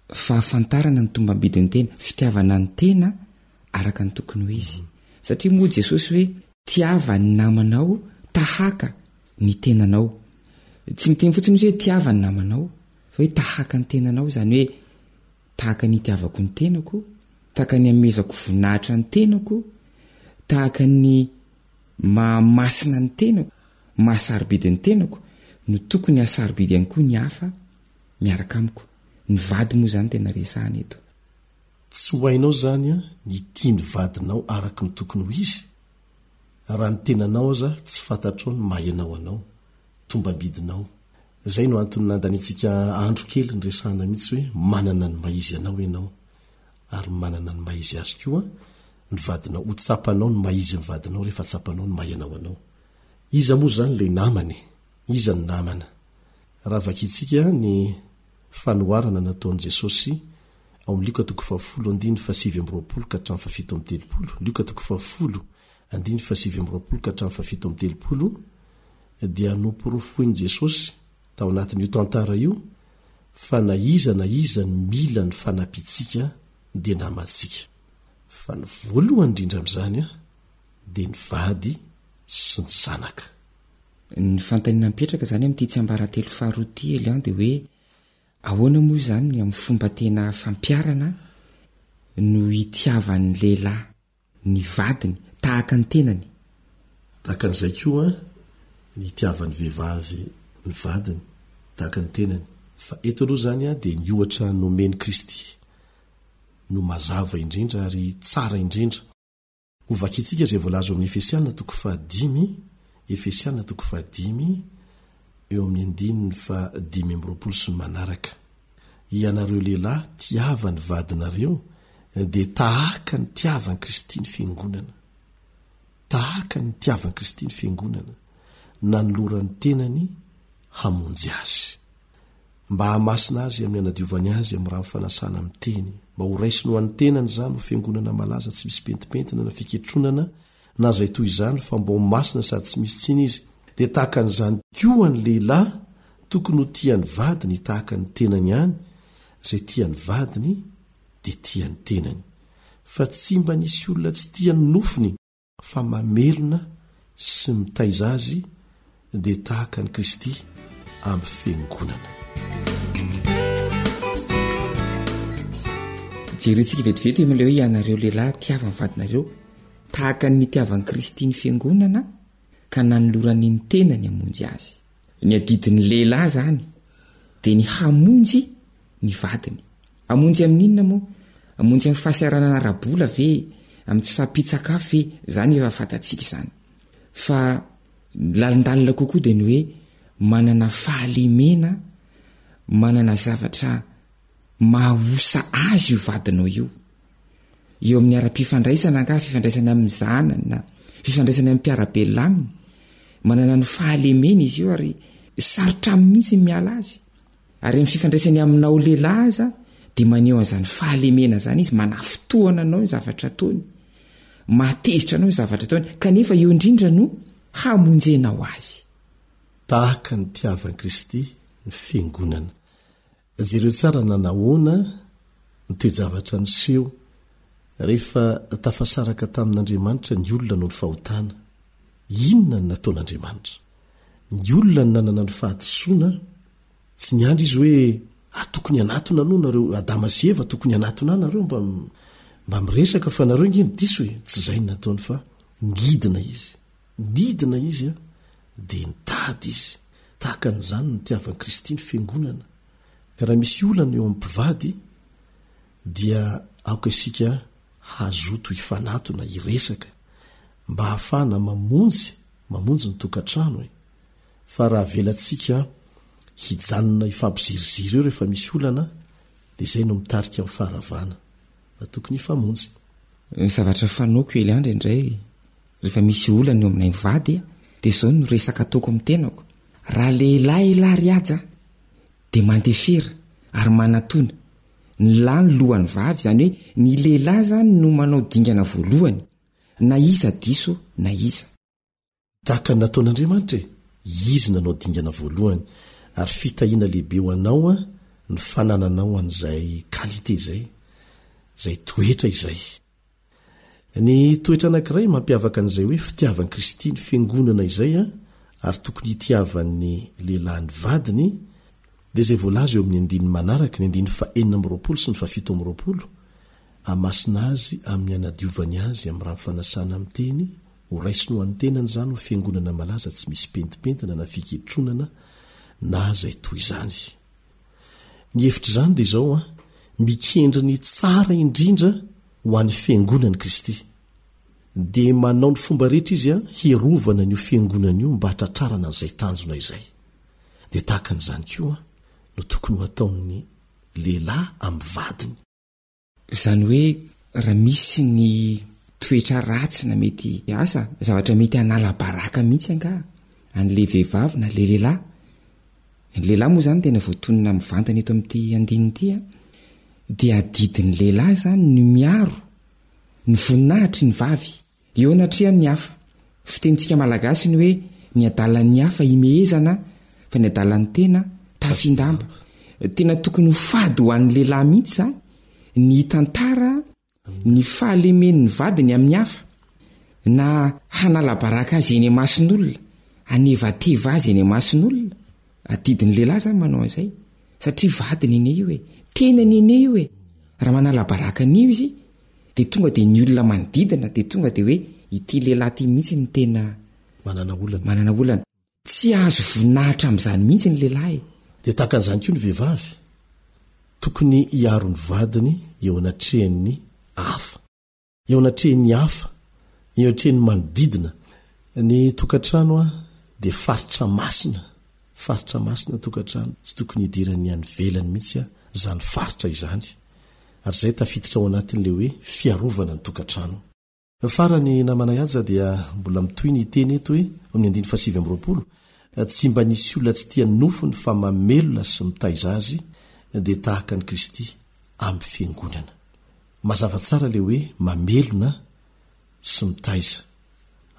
Fahafantarana ny tombambidin'ny tena, fitiavana ny tena araka ny tokony ho izy. Satria moa Jesosy hoe tiava ny namanao tahaka ny tenanao. Tsy miteny fotsiny izy hoe tiava ny namanao, fa hoe tahaka ny tenanao, izany hoe tahaka ny itiavako ny tenako, tahaka ny amezako voninahitra ny tenako, tahaka ny mahamasina ny tenako, mahasarobidy ny tenako, no tokony hahasarobidy ihany koa ny hafa miaraka amiko. Ny vady moa izany tena resahana eto. Tsy ho hainao izany ny hitia ny vadinao araka ny tokony ho izy, raha ny tenanao aza tsy fantatrao ny maha ianao anao, tombambidinao. Izay no antony nandaniantsika andro kely niresahana mihitsy hoe manana ny maha izy anao ianao ary manana ny maha izy azy koa ny vadinao. Ho tsapanao ny maha izy ny vadinao rehefa tsapanao ny maha ianao anao. Iza moa izany ilay namana e? Iza no namana? Raha vakintsika ny fanoharana nataon'i Jesosy ao amin'ny Lioka toko fahafolo andininy fahasivy amby roapolo ka hatramin'ny fahafito amby telopolo, Lioka toko fahafolo andininy fahasivy amby roapolo ka hatramin'ny fahafito amby telopolo, dia noporofoin'i Jesosy tao anatin'io tantara io fa na iza na iza ny mila ny fanampiantsika dia namantsika. Fa ny voalohany indrindra amin'izany dia ny vady sy ny zanaka. Ny fanontaniana mipetraka izany amin'ity tsiambaratelo faharoa ity Elian dia hoe ahoana moa izany ny amin'ny fomba tena fampiharana no hitiavan'ny lehilahy ny vadiny tahaka ny tenany? Tahaka an'izay koa ny hitiavan'ny vehivavy ny vadiny tahaka ny tenany. Fa eto aloha izany dia ny ohatra nomen'i Kristy no mazava indrindra ary tsara indrindra. Hovakintsika izay voalaza ao amin'ny Efesiana toko fahadimy, Efesiana toko fahadimy, eo amin'ny andininy fahadimy amby roapolo sy ny manaraka. Ianareo lehilahy, tiava ny vadinareo, dia tahaka ny tiavan'i Kristy ny fiangonana. Tahaka ny nitiavan'i Kristy ny fiangonana, nanolorany tenany hamonjy azy. Mba hahamasina azy amin'ny hanadiovany azy amin'ny rano fanasana amin'ny teny, mba ho raisiny ho an'ny tenany izany ho fiangonana malaza tsy misy pentimpentina na fiketronana na izay toy izany fa mba ho masina sady tsy misy tsiny izy, dia tahaka an'izany koa ny lehilahy tokony ho tia ny vadiny tahaka ny tenany ihany, izay tia ny vadiny dia tia ny tenany. Fa tsy mba nisy olona tsy tia ny nofony fa mamelona sy mitaiza azy dia tahaka an'i Kristy amin'ny Fiangonana. Jerentsika vetivety eo amin'ilay hoe ianareo lehilahy tiava ny vadinareo tahaka ny nitiavan'i Kristy ny Fiangonana ka nanolorany ny tenany hamonjy azy. Ny adidin'ny lehilahy izany. dia ny hamonjy ny vadiny. Hamonjy amin'inona moa? Hamonjy amin'ny fahasahiranana ara-bola ve? Amin'ny tsy fahampian-tsakafo ve? Izany efa fantatsika izany. Fa ny lalindalina kokoa dia ny hoe manana fahalemena, manana zavatra maha-osa azy io vadinao io. Eo amin'ny ara-pifandraisana angaha, fifandraisana amin'ny zanany na fifandraisana amin'ny mpiara-belona aminy, manana ny fahalemena izy io ary sarotra aminy mihitsy ny miala azy. Ary amin'ny fifandraisany aminao lehilahy aza dia maneho an'izany fahalemena izany izy, manafintohana anao ny zavatra ataony, mahatezitra anao ny zavatra ataony, kanefa eo indrindra no hamonjenao azy. Tahaka ny nitiavan'i Kristy ny Fiangonana. Jereo tsara nanahoana ny toe-javatra niseho rehefa tafasaraka tamin'Andriamanitra ny olona noho ny fahotana. Inona no nataon'Andriamanitra? Ny olona no nanana ny fahadisoana, tsy niandry izy hoe ah tokony hanatona aloha nareo, Adama sy Eva tokony hanatona ahy nareo mba mba miresaka fa nareo nge no diso e, tsy izay no nataony fa nidina izy, nidina izy an, dia nitady izy, tahaka an'izany no nitiavan'i Kristy ny fiangonana, ka raha misy olana eo amin'ny mpivady dia aoka isika hazoto hifanatona, hiresaka mba hahafahana mamonjy mamonjy ny tokantrano e! Fa raha avelantsika hijanona hifampiziriziry eo rehefa misy olana dia izay no mitarika amin'ny faharavana. Fa tokony hifamonjy. Ny zavatra fanaoko Eliandra indray rehefa misy olana eo aminay mivady dia izao no resaka ataoko amin'ny tenako, raha lehilahy elah ry Haja dia mandefera ary manatona, ny lahy no lohan'ny vavy, izany hoe ny lehilahy izany no manao dingana voalohany na iza diso na iza. Tahaka ny nataon'Andriamanitra e! Izy nanao dingana voalohany, ary fitahiana lehibe ho anao ny fanananao an'izay qualité izay, izay toetra izay. Ny toetra anankiray mampiavaka an'izay hoe fitiavan'i Kristy ny Fiangonana izay ary tokony hitiavan'ny lehilahy ny vadiny dia izay voalaza eo amin'ny andininy manaraka, ny andininy fahenina amby 20 sy ny fahafito amby 20, Hamasina azy amin'ny hanadiovany azy amin'ny rano fanasana amin'ny teny, ho raisiny ho an'ny tenany izany ho fiangonana malaza tsy misy pentimpentina na fiketronana na izay toy izany. Ny hevitr'izany dia izao an, mikendry ny tsara indrindra ho an'ny fiangonan'i Kristy. Dia manao ny fomba rehetra izy an, hiarovana an'io fiangonana io mba hatratrarana an'izay tanjona izay. Dia tahaka an'izany koa no tokony ho ataon'ny lehilahy amin'ny vadiny. Izany hoe raha misy ny toetra ratsy na mety asa, zavatra mety hanala baraka mihitsy angaha an'ilay vehivavy na ilay lehilahy. Ny lehilahy moa izany tena voatonona mivantana eto amin'ity andininy ity an, dia adidin'ny lehilahy izany ny miaro ny voninahitry ny vavy. Eo anatrehan'ny hafa. Fitenintsika malagasy ny hoe ny adalan'ny hafa imehezana fa ny adalan'ny tena tafin-damba. Tena tokony ho fady ho an'ny lehilahy mihitsy izany ny hitantara ny fahalemen'ny vadiny amin'ny hafa na hanala baraka azy eny imason'olona, hanevateva azy eny imason'olona. Adidin'ny lehilahy izany manao an'izay satria vadiny anie io e, tenany anie io e. Raha manala baraka an'io izy Dia tonga dia ny olona manodidina dia tonga dia hoe ity lehilahy ity mihitsy no tena manana olana. Manana olana. Tsy azo voninahitra amin'izany mihitsy ny lehilahy e. Dia tahaka an'izany koa ny vehivavy. Tokony hiaro ny vadiny eo anatrehan'ny hafa. Eo anatrehan'ny hafa, eo anatrehan'ny manodidina. Ny tokantrano dia faritra masina. Faritra masina ny tokantrano, tsy tokony hidiran'ny any ivelany mihitsy izany faritra izany. Ary izay tafiditra ao anatin'ilay hoe fiarovana ny tokantrano. Farany namana Haja dia mbola mitohy ny teny eto hoe, ao amin'ny andininy fahasivy 29, Tsy mba nisy olona tsy tia ny nofony fa mamelona sy mitaiza azy dia tahaka an'i Kristy amin'ny Fiangonana. Mazava tsara ilay hoe mamelona sy mitaiza.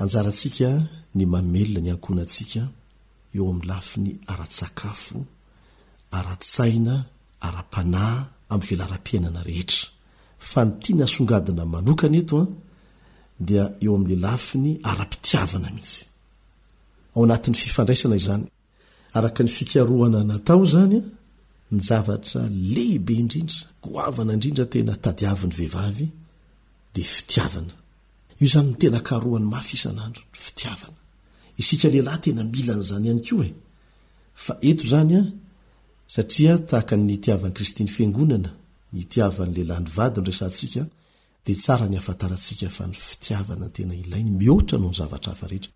Anjarantsika ny mamelona ny ankohonantsika eo amin'ny lafiny ara-tsakafo, ara-tsaina, ara-panahy, amin'ny velaram-piainana rehetra. Fa ny tiana asongadina manokana eto dia eo amin'ilay lafiny ara-pitiavana mihitsy. Ao anatin'ny fifandraisana izany. Araka ny fikarohana natao izany, ny zavatra lehibe indrindra, goavana indrindra tena tadiavin'ny vehivavy dia fitiavana. Io izany no tena karohany mafy isan'andro, ny fitiavana. Isika lehilahy tena mila an'izany ihany koa e! Fa eto izany an, Satria tahaka ny nitiavan'i Kristy ny Fiangonana, ny itiavan'ny lehilahy ny vadiny resahantsika, dia tsara ny hahafantarantsika fa ny fitiavana no tena ilainy mihoatra noho ny zavatra hafa rehetra.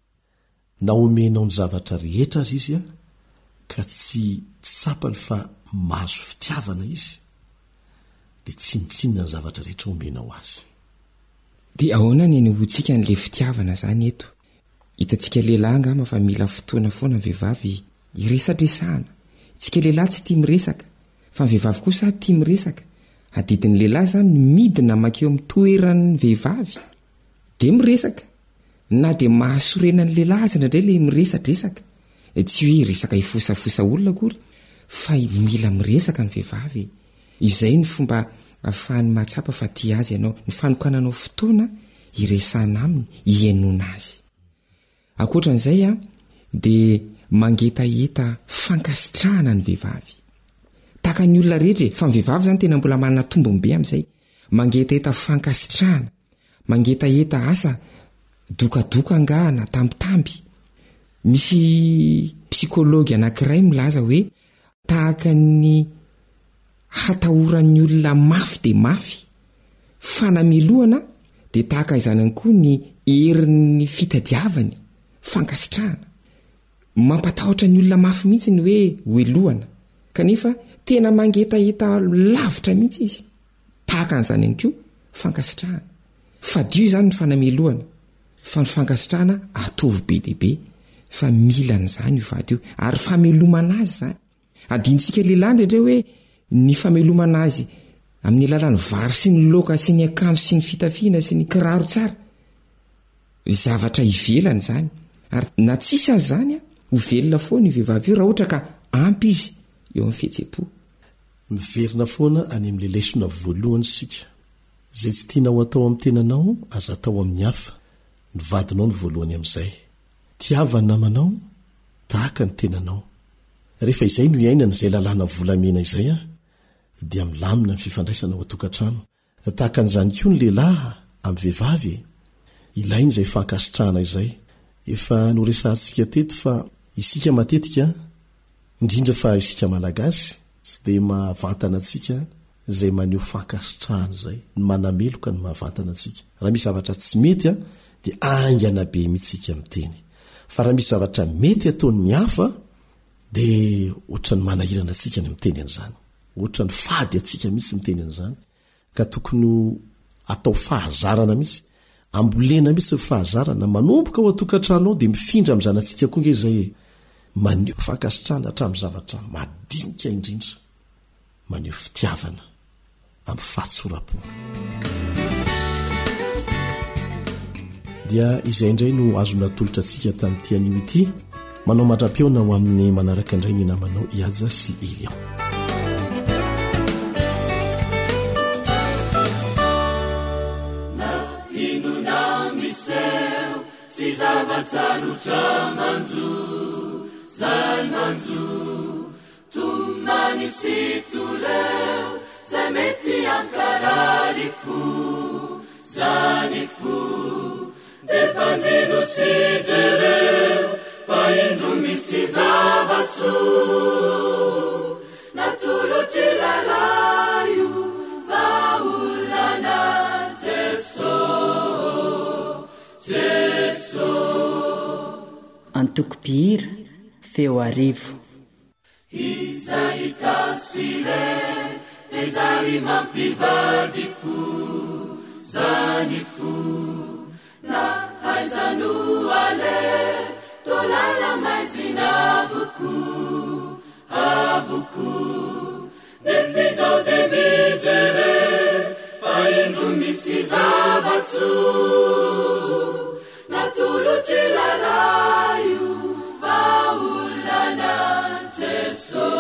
Na omenao ny zavatra rehetra aza izy ka tsy tsapany fa mahazo fitiavana izy, dia tsinontsinona ny zavatra rehetra omenao azy. Dia ahoana ny anehoantsika an'ilay fitiavana izany eto? Hitantsika lehilahy angamba fa mila fotoana foana ny vehivavy hiresadresahana. Isika lehilahy tsy tia miresaka, fa ny vehivavy kosa tia miresaka. Adidin'ny lehilahy izany ny midina mankeo amin'ny toeran'ny vehivavy dia miresaka. Na dia mahasorena ny lehilahy aza indraindray ilay miresadresaka. Tsy hoe resaka hifosafosa olona akory fa mila miresaka ny vehivavy e. Izay no fomba ahafahany mahatsapa fa tia azy ianao, ny fanokananao fotoana hiresahana aminy, hihainoana azy. Ankoatra an'izay dia mangetaheta fankasitrahana ny vehivavy. Tahaka ny olona rehetra e, fa ny vehivavy izany tena mbola manana tombony be amin'izay. Mangetaheta fankasitrahana, mangetaheta asa dokadoka angaha na tambitamby. Misy psychologue anankiray milaza hoe Tahaka ny hatahoran'ny olona mafy dia mafy fanamelohana dia tahaka izany ihany koa ny herin'ny fitadiavany fankasitrahana. Mampatahotra ny olona mafy mihitsy ny hoe hohelohana, kanefa tena mangetaheta lavitra mihitsy izy. Tahaka an'izany ihany koa fankasitrahana. Fadio izany ny fanamelohana, fa ny fankasitrahana ataovy be dia be, fa mila an'izany io vady io, ary famelomana azy izany. Adinontsika lehilahy indraindray hoe ny famelomana azy amin'ny alalan'ny vary sy ny laoka sy ny akanjo sy ny fitafiana sy ny kiraro tsara, zavatra ivelany izany. Ary na tsisy aza izany, ho velona foana io vehivavy io raha ohatra ka ampy izy eo amin'ny fihetseham-po. Miverina foana any amin'ilay lesona voalohany isika. Izay tsy tianao atao amin'ny tenanao, aza atao amin'ny hafa. Ny vadinao no voalohany amin'izay. Tiava ny namanao tahaka ny tenanao. Rehefa izay no iainana izay lalàna volamena izay dia milamina ny fifandraisana ao an-tokantrano. Tahaka an'izany koa ny lehilahy amin'ny vehivavy e! Ilaina izay fankasitrahana izay. Efa noresahantsika teto fa isika matetika, indrindra fa isika Malagasy, tsy dia mahavantana antsika izay maneho fankasitrahana izay. Ny manameloka no mahavantana antsika. Raha misy zavatra tsy mety dia haingana be mihitsy isika miteny. Fa raha misy zavatra mety ataon'ny hafa dia ohatran'ny manahirana antsika ny miteny an'izany. Ohatran'ny fady antsika mihitsy miteny an'izany ka tokony ho atao fahazarana mihitsy, ambolena mihitsy ny fahazarana, manomboka ao an-tokantrano ao dia mifindra amin'ny zanatsika koa nge izay e! Maneho fankasitrahana hatramin'ny zavatra madinika indrindra, maneho fitiavana. amin'ny fahatsoram-po. Dia izay indray no azo natolotra antsika tamin'ity anio ity. Manao mandra-pihaona ho amin'ny manaraka indray ny namanao Ihaja sy Elion. Na inona miseho sy zava-tsarotra manjo, zay manjo Tomany sy toreo zay mety hankarary fo, zany fo. De banjino sy jereo fa indro misy zava-tsoa natolotr'ilay Ray io vahaolana Jeso, Jeso. Antoko mpihira, Feo Arivo. Izay hita sy re dia zary mampivadi-po zany fo na aiza no aleha toa lala-maizina avokoa, avokoa nefa izao dia mijere fa indro misy zava-tsoa Natolotr'ilay Ray io vahaolana Jeso,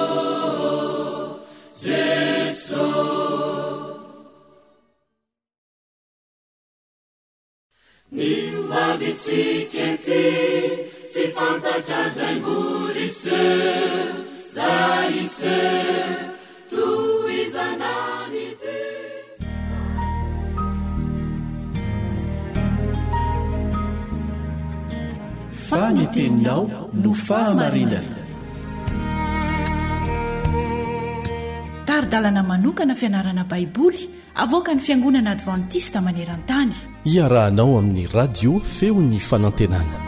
Jeso. Ny ho avintsika ety tsy fantatra zay mbola hiseho, zay hiseho. Tohizana ny dia. Fa ny teninao no fahamarinana. Tari-dalana manokana fianarana Baiboly avoakan'ny Fiangonana Advantista maneran-tany. Iarahanao amin'ny Radio Feon'ny Fanantenana.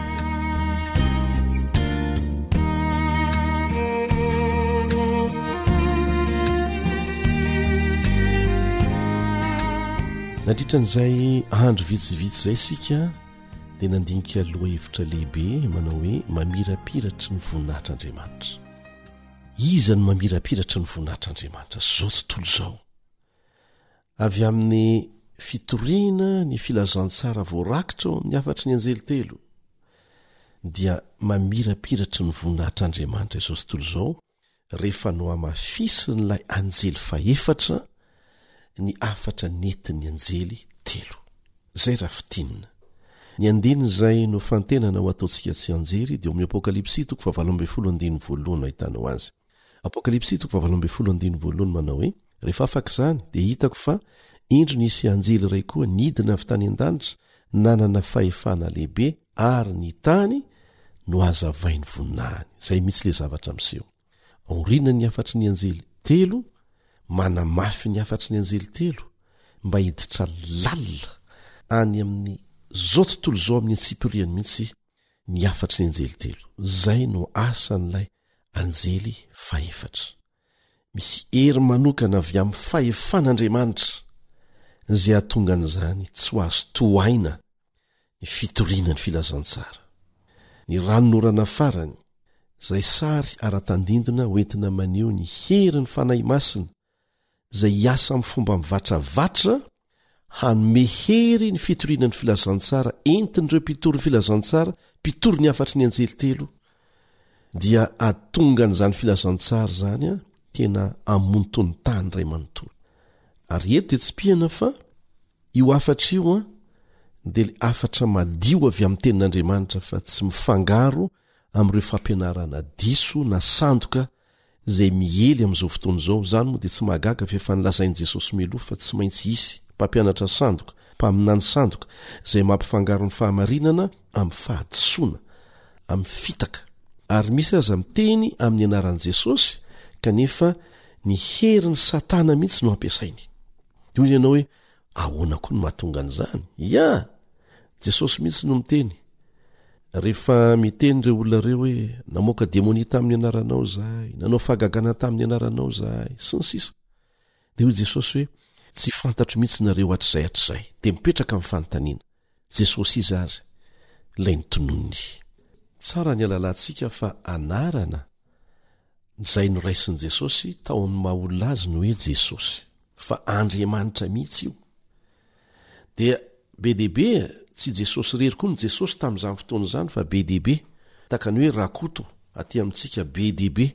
Nandritra an'izay andro vitsivitsy izay isika dia nandinika lohahevitra lehibe manao hoe mamirapiratry ny voninahitr'Andriamanitra. Iza no mamirapiratry ny voninahitr'Andriamanitra? Izao tontolo izao. Avy amin'ny fitoriana ny filazantsara voarakitra ao amin'ny hafatry ny anjely telo dia mamirapiratry ny voninahitr'Andriamanitra izao tontolo izao rehefa nohamafisin'ilay anjely fahefatra ny hafatra nentin'ny anjely telo. Izay raha fintinina. Ny andininy izay nofantenana ho ataontsika tsianjery dia ao amin'ny Apokalypsy toko fahavalo ambin'ny folo andininy voalohany no ahitanao azy. Apokalypsy toko fahavalo ambin'ny folo andininy voalohany manao hoe, Rehefa afaka izany, dia hitako fa indro nisy anjely iray koa nidina avy tany an-danitra nanana fahefana lehibe ary ny tany nohazavain'ny voninahiny. Izay mihitsy ilay zavatra miseho. Aorianan'ny hafatry ny anjely telo, manamafy ny hafatry ny anjely telo mba hiditra lalina any amin'ny zao tontolo izao amin'ny antsipiriany mihitsy ny hafatry ny anjely telo. Izay no asan'ilay anjely fahefatra. Misy hery manokana avy amin'ny fahefan'Andriamanitra izay hahatonga an'izany tsy ho azo tohaina ny fitoriana ny filazantsara. Ny ranonorana farany, izay sary ara-tandindona hoentina maneho ny herin'ny Fanahy Masina izay hiasa amin'ny fomba mivatravatra hanome hery ny fitoriana ny filazantsara entin'ireo mpitory ny filazantsara, mpitory ny hafatry ny anjely telo, dia ahatonga an'izany filazantsara izany tena hamonto ny tany iray manontolo. Ary eto dia tsipihana fa Io hafatra io dia ilay hafatra madio avy amin'ny Tenin'Andriamanitra fa tsy mifangaro amin'ireo fampianarana diso na sandoka izay miely amin'izao fotoana izao. Izany moa dia tsy mahagaga fa efa nolazain'i Jesosy mialoha fa tsy maintsy hisy mpampianatra sandoka, mpaminany sandoka, izay mampifangaro ny fahamarinana amin'ny fahadisoana, amin'ny fitaka. Ary misy aza miteny amin'ny anaran'i Jesosy kanefa ny herin'i Satana mihitsy no ampiasainy. Dia hoy ianao hoe, ahoana koa no mahatonga an'izany? Ya! Jesosy mihitsy no miteny. Rehefa miteny ireo olona ireo hoe, namoaka demonia tamin'ny anaranao izahay, nanao fahagagana tamin'ny anaranao izahay, sy ny sisa. Dia hoy Jesosy hoe, tsy fantatro mihitsy nareo hatrizay hatrizay. Dia mipetraka amin'ny fanontaniana, Jesosy iza ary ilay notononiny? Tsara ny halalantsika fa anarana izay noraisin'i Jesosy tao amin'ny maha olona azy ny hoe Jesosy, fa Andriamanitra mihitsy io. Dia be dia be, tsy Jesosy irery koa no Jesosy tamin'izany fotoana izany fa be dia be, tahaka ny hoe Rakoto aty amintsika be dia be.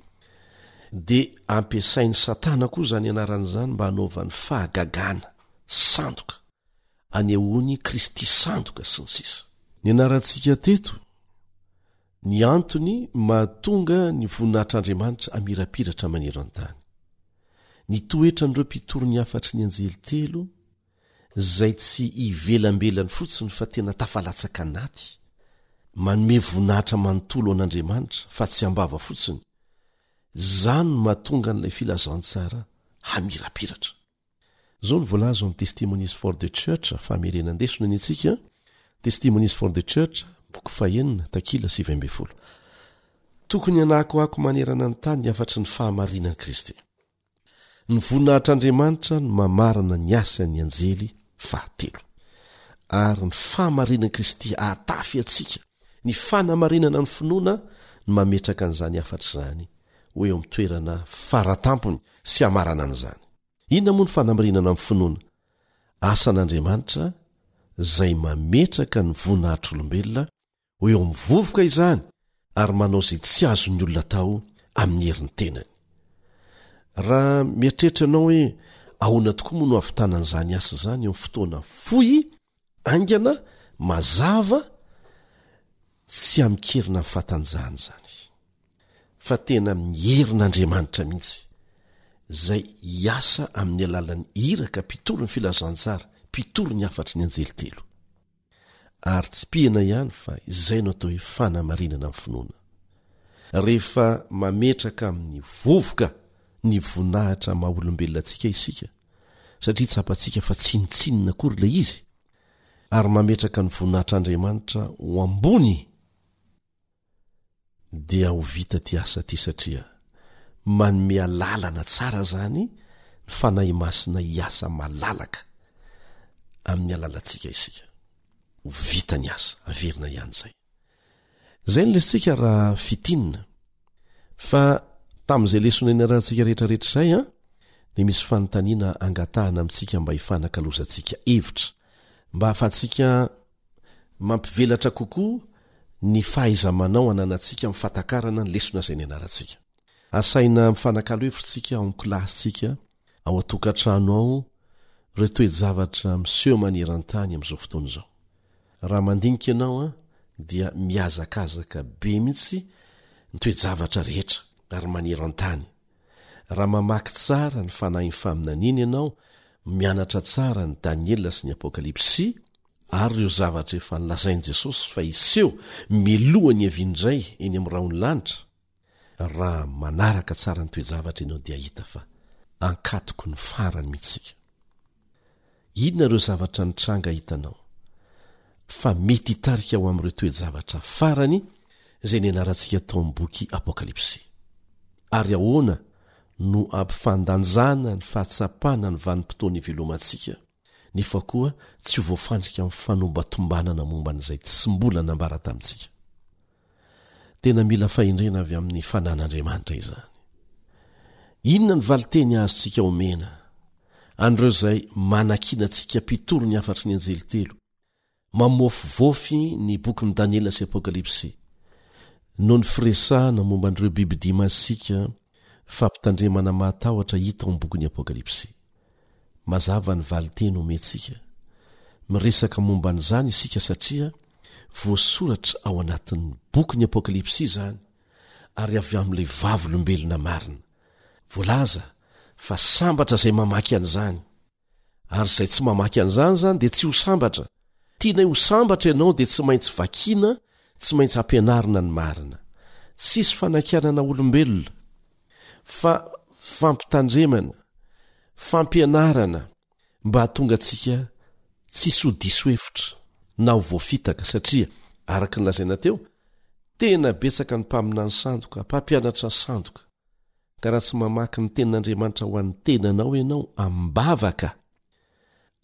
Dia ampiasain'i Satana koa izany anarana izany mba hanaovany fahagagana, sandoka. anehoany Kristy sandoka sy ny sisa. Nianarantsika teto ny antony mahatonga ny voninahitr'Andriamanitra hamirapiratra maneran-tany. Ny toetran'ireo mpitory ny hafatry ny anjely telo izay tsy ivelambelany fotsiny fa tena tafalatsaka anaty, manome voninahitra manontolo an'Andriamanitra fa tsy am-bava fotsiny, izany no mahatonga an'ilay filazantsara hamirapiratra. Izao no voalaza ao amin'ny Testimonies for the Church, famerenan-desona ny antsika, Testimonies for the Church, boky fahenina, takila 19. Tokony hanakoako manerana ny tany ny hafatry ny fahamarinan'i Kristy. Ny voninahitr'Andriamanitra no mamarana ny asan'ny anjely fahatelo. Ary ny fahamarinan'i Kristy hahatafy antsika, ny fanamarinana ny finoana no mametraka an'izany hafatra izany ho eo amin'ny toerana faratampony sy hamarana an'izany. Inona moa ny fanamarinana amin'ny finoana? Asan'Andriamanitra izay mametraka ny voninahitr'olombelona ho eo amin'ny vovoka izany ary manao izay tsy azon'ny olona atao amin'ny herin'ny tenany. Raha mieritreritra ianao hoe ahoana tokoa moa no hahavitana an'izany asa izany eo amin'ny fotoana fohy, haingana, mazava, tsy amin-kerina ny fahatanjahana izany. Fa tena amin'ny herin'Andriamanitra mihitsy, izay hiasa amin'ny alalan'ny iraka mpitory ny filazantsara, mpitory ny hafatry ny anjely telo. Ary tsipihina ihany fa izay no atao hoe fanamarinana ny finoana. Rehefa mametraka amin'ny vovoka. ny voninahitra maha olombelona antsika isika, satria tsapantsika fa tsinontsinona akory ilay izy, ary mametraka ny voninahitr'Andriamanitra ho ambony, dia ho vita ity asa ity satria manome alalana tsara izany ny Fanahy Masina hiasa malalaka amin'ny alalantsika isika. Ho vita ny asa, averina ihany izay. Izay ny lesintsika raha fitinina. Fa tamin'izay lesona niarahantsika rehetrarehetra izay an, dia misy fanontaniana angatahana amintsika mba hifanakalozantsika hevitra, mba hahafahantsika mampivelatra kokoa ny fahaiza-manao ananantsika amin'ny fahatakarana ny lesona izay nianarantsika. Asaina mifanakalo hevitra isika ao amin'ny kilasintsika, ao an-tokantrano ao, ireo toe-javatra miseho maneran-tany amin'izao fotoana izao. Raha mandinika ianao an, dia mihazakazaka be mihitsy ny toe-javatra rehetra ary maneran-tany. Raha mamaky tsara ny fanahin'ny faminaniana ianao, mianatra tsara ny Daniela sy ny Apokalypsy ary ireo zavatra efa nolazain'i Jesosy fa hiseho mialohan'ny hiaviany indray eny amin'ny rahon'ny lanitra, Raha manaraka tsara ny toe-javatra ianao dia hahita fa ankatoky ny farany mihitsy isika. Inona ireo zavatra nitranga hitanao fa mety hitarika ho amin'ireo toe-javatra farany izay nianarantsika tao amin'ny boky Apokalypsy? Ary ahoana no ampifandanjana ny fahatsapana ny vanim-potoana ivelomantsika nefa koa tsy ho voafandrika amin'ny fanombatombanana momba an'izay tsy mbola nambara tamintsika? Tena mila fahendrena avy amin'ny fanan'Andriamanitra izany. Inona ny valinteny azontsika omena an'ireo izay manakiana antsika mpitory ny hafatry ny anjely telo, mamoafivôfy ny bokin'i Daniela sy Apokalypsy, noho ny firesahana momba an'ireo bibidia masiaka fampitandremana mahatahotra hita ao amin'ny bokin'ny Apokalypsy? Mazava ny valinteny omentsika. Miresaka momba an'izany isika satria voasoratra ao anatin'ny bokin'ny Apokalypsy izany, ary avy amin'ilay vavolombelona marina. Voalaza fa sambatra izay mamaky an'izany, ary izay tsy mamaky an'izany izany dia tsy ho sambatra. Tianay ho sambatra ianao dia tsy maintsy vakiana, tsy maintsy ampianarina ny marina. Tsisy fanakianana olombelona. fa fampitandremana, fampianarana mba hahatonga antsika tsisy ho diso hevitra na ho voafitaka satria araka ny lazaina teo, tena betsaka ny mpaminany sandoka, mpampianatra sandoka. Ka raha tsy mamaky ny tenin'Andriamanitra ho an'ny tenanao ianao am-bavaka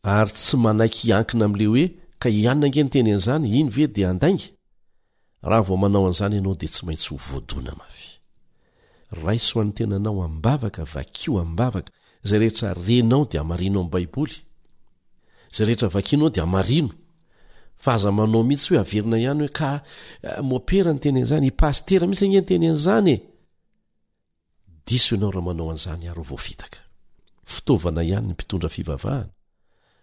ary tsy manaiky hiankina amin'ilay hoe ka i Anna ange niteny an'izany, iny ve dia handainga? Raha vao manao an'izany ianao dia tsy maintsy ho voadona mafy. Raiso an'ny tenanao am-bavaka, vakio am-bavaka, izay rehetra renao dia hamarino amin'ny Baiboly. Izay rehetra vakinao dia hamarino. Fa aza manao mihitsy hoe averina ihany hoe ka eh, mopera niteny an'izany, i pasitera mihitsy ange niteny an'izany e. Diso ianao raha manao an'izany ary ho voafitaka. Fitaovana ihany ny mpitondra fivavahana,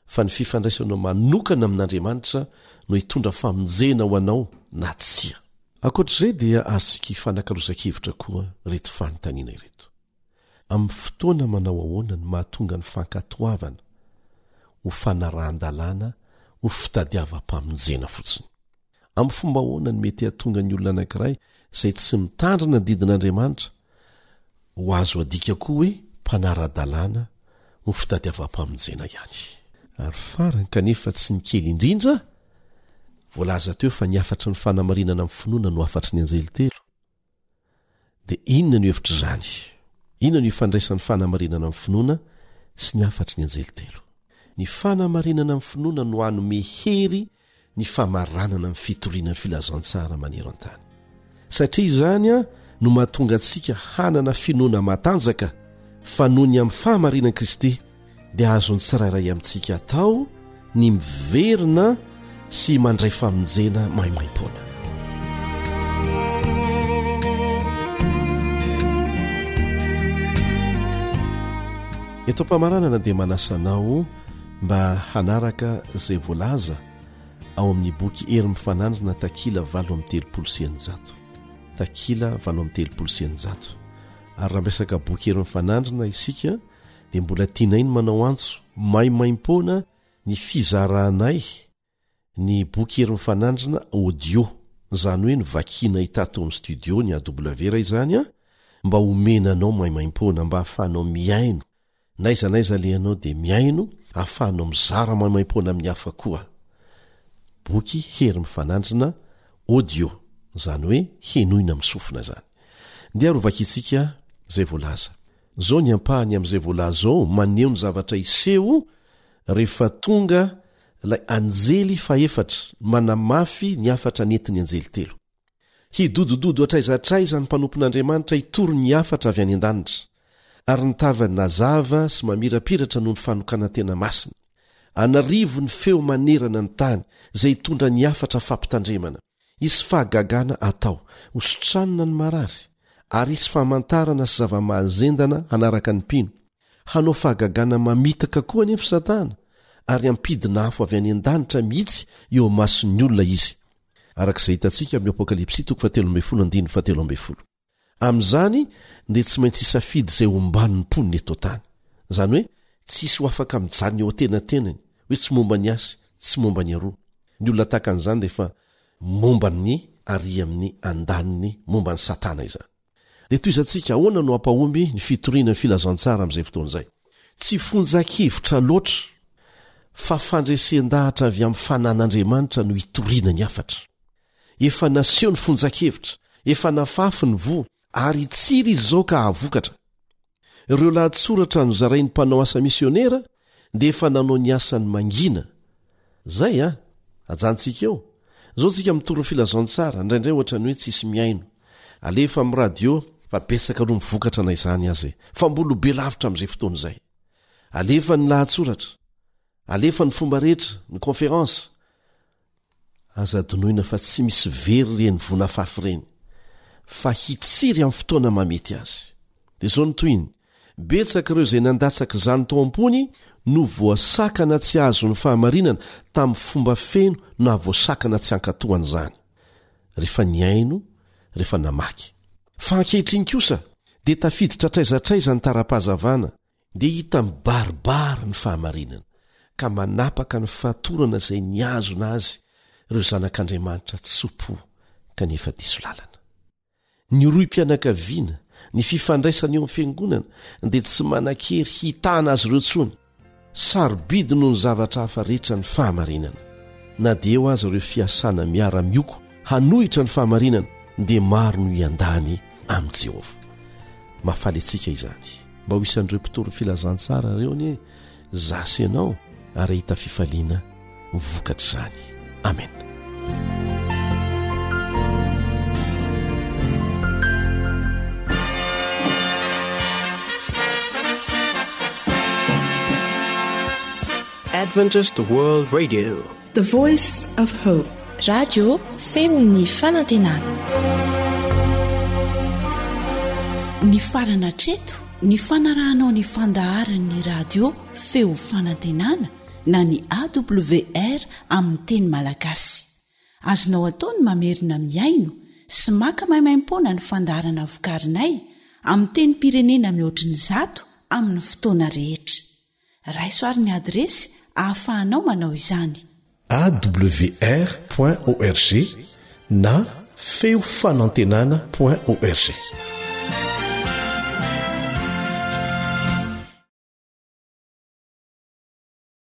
fa ny fifandraisanao manokana amin'Andriamanitra no hitondra famonjena ho anao na tsia. Ankoatr'izay dia azontsika ifanakalozan-kevitra koa ireto fanontaniana ireto. Amin'ny fotoana manao ahoana no mahatonga ny fankatoavana ho fanarahan-dalàna ho fitadiavam-pamonjena fotsiny? Amin'ny fomba ahoana no mety hahatonga ny olona anankiray izay tsy mitandrina ny didin'Andriamanitra ho azo adika koa hoe mpanara-dalàna ho fitadiavam-pamonjena ihany? Ary farany, kanefa tsy ny kely indrindra, voalaza teo fa ny hafatry ny fanamarinana amin'ny finoana no hafatry ny anjely telo. Dia inona no hevitr'izany? Inona no ifandraisan'ny fanamarinana amin'ny finoana sy ny hafatry ny anjely telo? Ny fanamarinana amin'ny finoana no hanome hery ny famaranana ny fitoriana ny filazantsara maneran-tany. Satria izany no mahatonga antsika hanana finoana matanjaka fa noho ny amin'ny fahamarinan'i Kristy dia azon'ny tsirairay amintsika atao ny miverina sy mandray famonjena maimaimpoana. Eto am-pamaranana dia manasa anao mba hanaraka izay voalaza ao amin'ny boky Hery Mifanandrina takila 638. Takila 638. Ary raha miresaka boky Hery Mifanandrina isika dia mbola tianay ny manao antso maimaimpoana ny fizaranay ny boky Hery Mifanandrina audio, izany hoe ny vakianay tato amin'ny studio ny AWR izany an, mba homena anao maimaimpoana mba hahafahanao mihaino N'aiza n'aiza alehanao dia mihaino ahafahanao mizara maimaimpoana amin'ny hafa koa. Boky Hery Mifanandrina audio, izany hoe henoina amin'ny sofina izany. Ndeha ary hovakintsika izay voalaza. Izao ny ampahany amin'izay voalaza ao maneho ny zavatra hiseho rehefa tonga ilay anjely fahefatra manamafy ny hafatra nentin'ny anjely telo. Hidodododo hatraiza hatraiza ny mpanompon'Andriamanitra hitory ny hafatra avy any an-danitra, ary ny tavany nazava sy mamirapiratra noho ny fanokanan-tena masina. An'arivo ny feo manerana ny tany izay hitondra ny hafatra fampitandremana. Hisy fahagagana hatao, hositranina ny marary, ary hisy famantarana sy zava-mahazendana hanaraka ny mpino. Hanao fahagagana mamitaka koa anefa Satana, ary hampidina afo avy any an-danitra mihitsy eo imason'ny olona izy. araka izay hitantsika amin'ny Apokalypsy toko fahatelo ambin'ny folo andininy fahatelo ambin'ny folo. Amin'izany dia tsy maintsy hisafidy izay homban'ny mponina eto an-tany. Izany hoe tsy hisy ho afaka mijanona eo an-tenatenany, hoe tsy momba ny ahy, tsy momba ny aroa. Ny olona tahaka an'izany dia efa momba ny ary amin'ny andaniny momba an'i Satana izany. Dia tohizantsika, ahoana no hampahomby ny fitoriana ny filazantsara amin'izay fotoana izay? Tsy fonjan-kevitra loatra fa fandresen-dahatra avy amin'ny fanan'Andriamanitra no hitoriana ny hafatra. Efa naseho ny fonjan-kevitra, efa nafafy ny voa, ary hitsiry izy izao ka hahavokatra. Ireo lahatsoratra nozarain'ny mpanao asa misionera dia efa nanao ny asany mangina. Zay a! Ajanontsika eo. Zao tsika mitory ny filazantsara, indraindray ohatran'ny hoe tsisy mihaino. Alefa amin'ny radio fa betsaka aloha ny vokatra na izany aza e. Fa mbola ho be lavitra amin'izay fotoana izay. Alefa ny lahatsoratra. Alefa ny fomba rehetra, ny conférence. Aza adinoina fa tsy misy very ireny voa nafafy ireny, fa hitsiry amin'ny fotoana mahamety azy. Dia izao no tohiny, Betsaka ireo izay nandatsaka izany tao am-pony no voasakana tsy hahazo ny fahamarinana tamin'ny fomba feno na voasakana tsy hankatò an'izany, rehefa nihaino, rehefa namaky. Fa ankehitriny kosa, dia tafiditra hatraiza hatraiza ny tara-pahazavana, dia hita mibaribary ny fahamarinana ka manapaka ny fatorana izay nihazona azy ireo zanak'Andriamanitra tso-po kanefa diso lalana. Ny rohim-pianakaviana, ny fifandraisana eo amin'ny fiangonana dia tsy manan-kery hitana azy ireo intsony. Sarobidy noho ny zavatra hafa rehetra ny fahamarinana. Na dia eo aza ireo fiasana miara-mioko hanohitra ny fahamarinana dia maro no hiandany amin'i Jehovah. Mahafaly antsika izany. Mba ho isan'ireo mpitory ny filazantsara ireo anie za sy ianao ary hahita fifaliana vokatr'izany. Amena. Adventist World Radio. The Voice of Hope. Radio feon'ny fanantenana. Nifarana hatreto ny fanarahanao ny fandaharan'ny radio feo fanantenana na ny AWR amin'ny teny malagasy. Azonao atao ny mamerina mihaino sy maka maimaimpoana ny fandaharana vokarinay amin'ny tenim-pirenena mihoatry ny zato amin'ny fotoana rehetra. Raiso ary ny adiresy ahafahanao manao izany. Awr point org na feo fanantenana point org.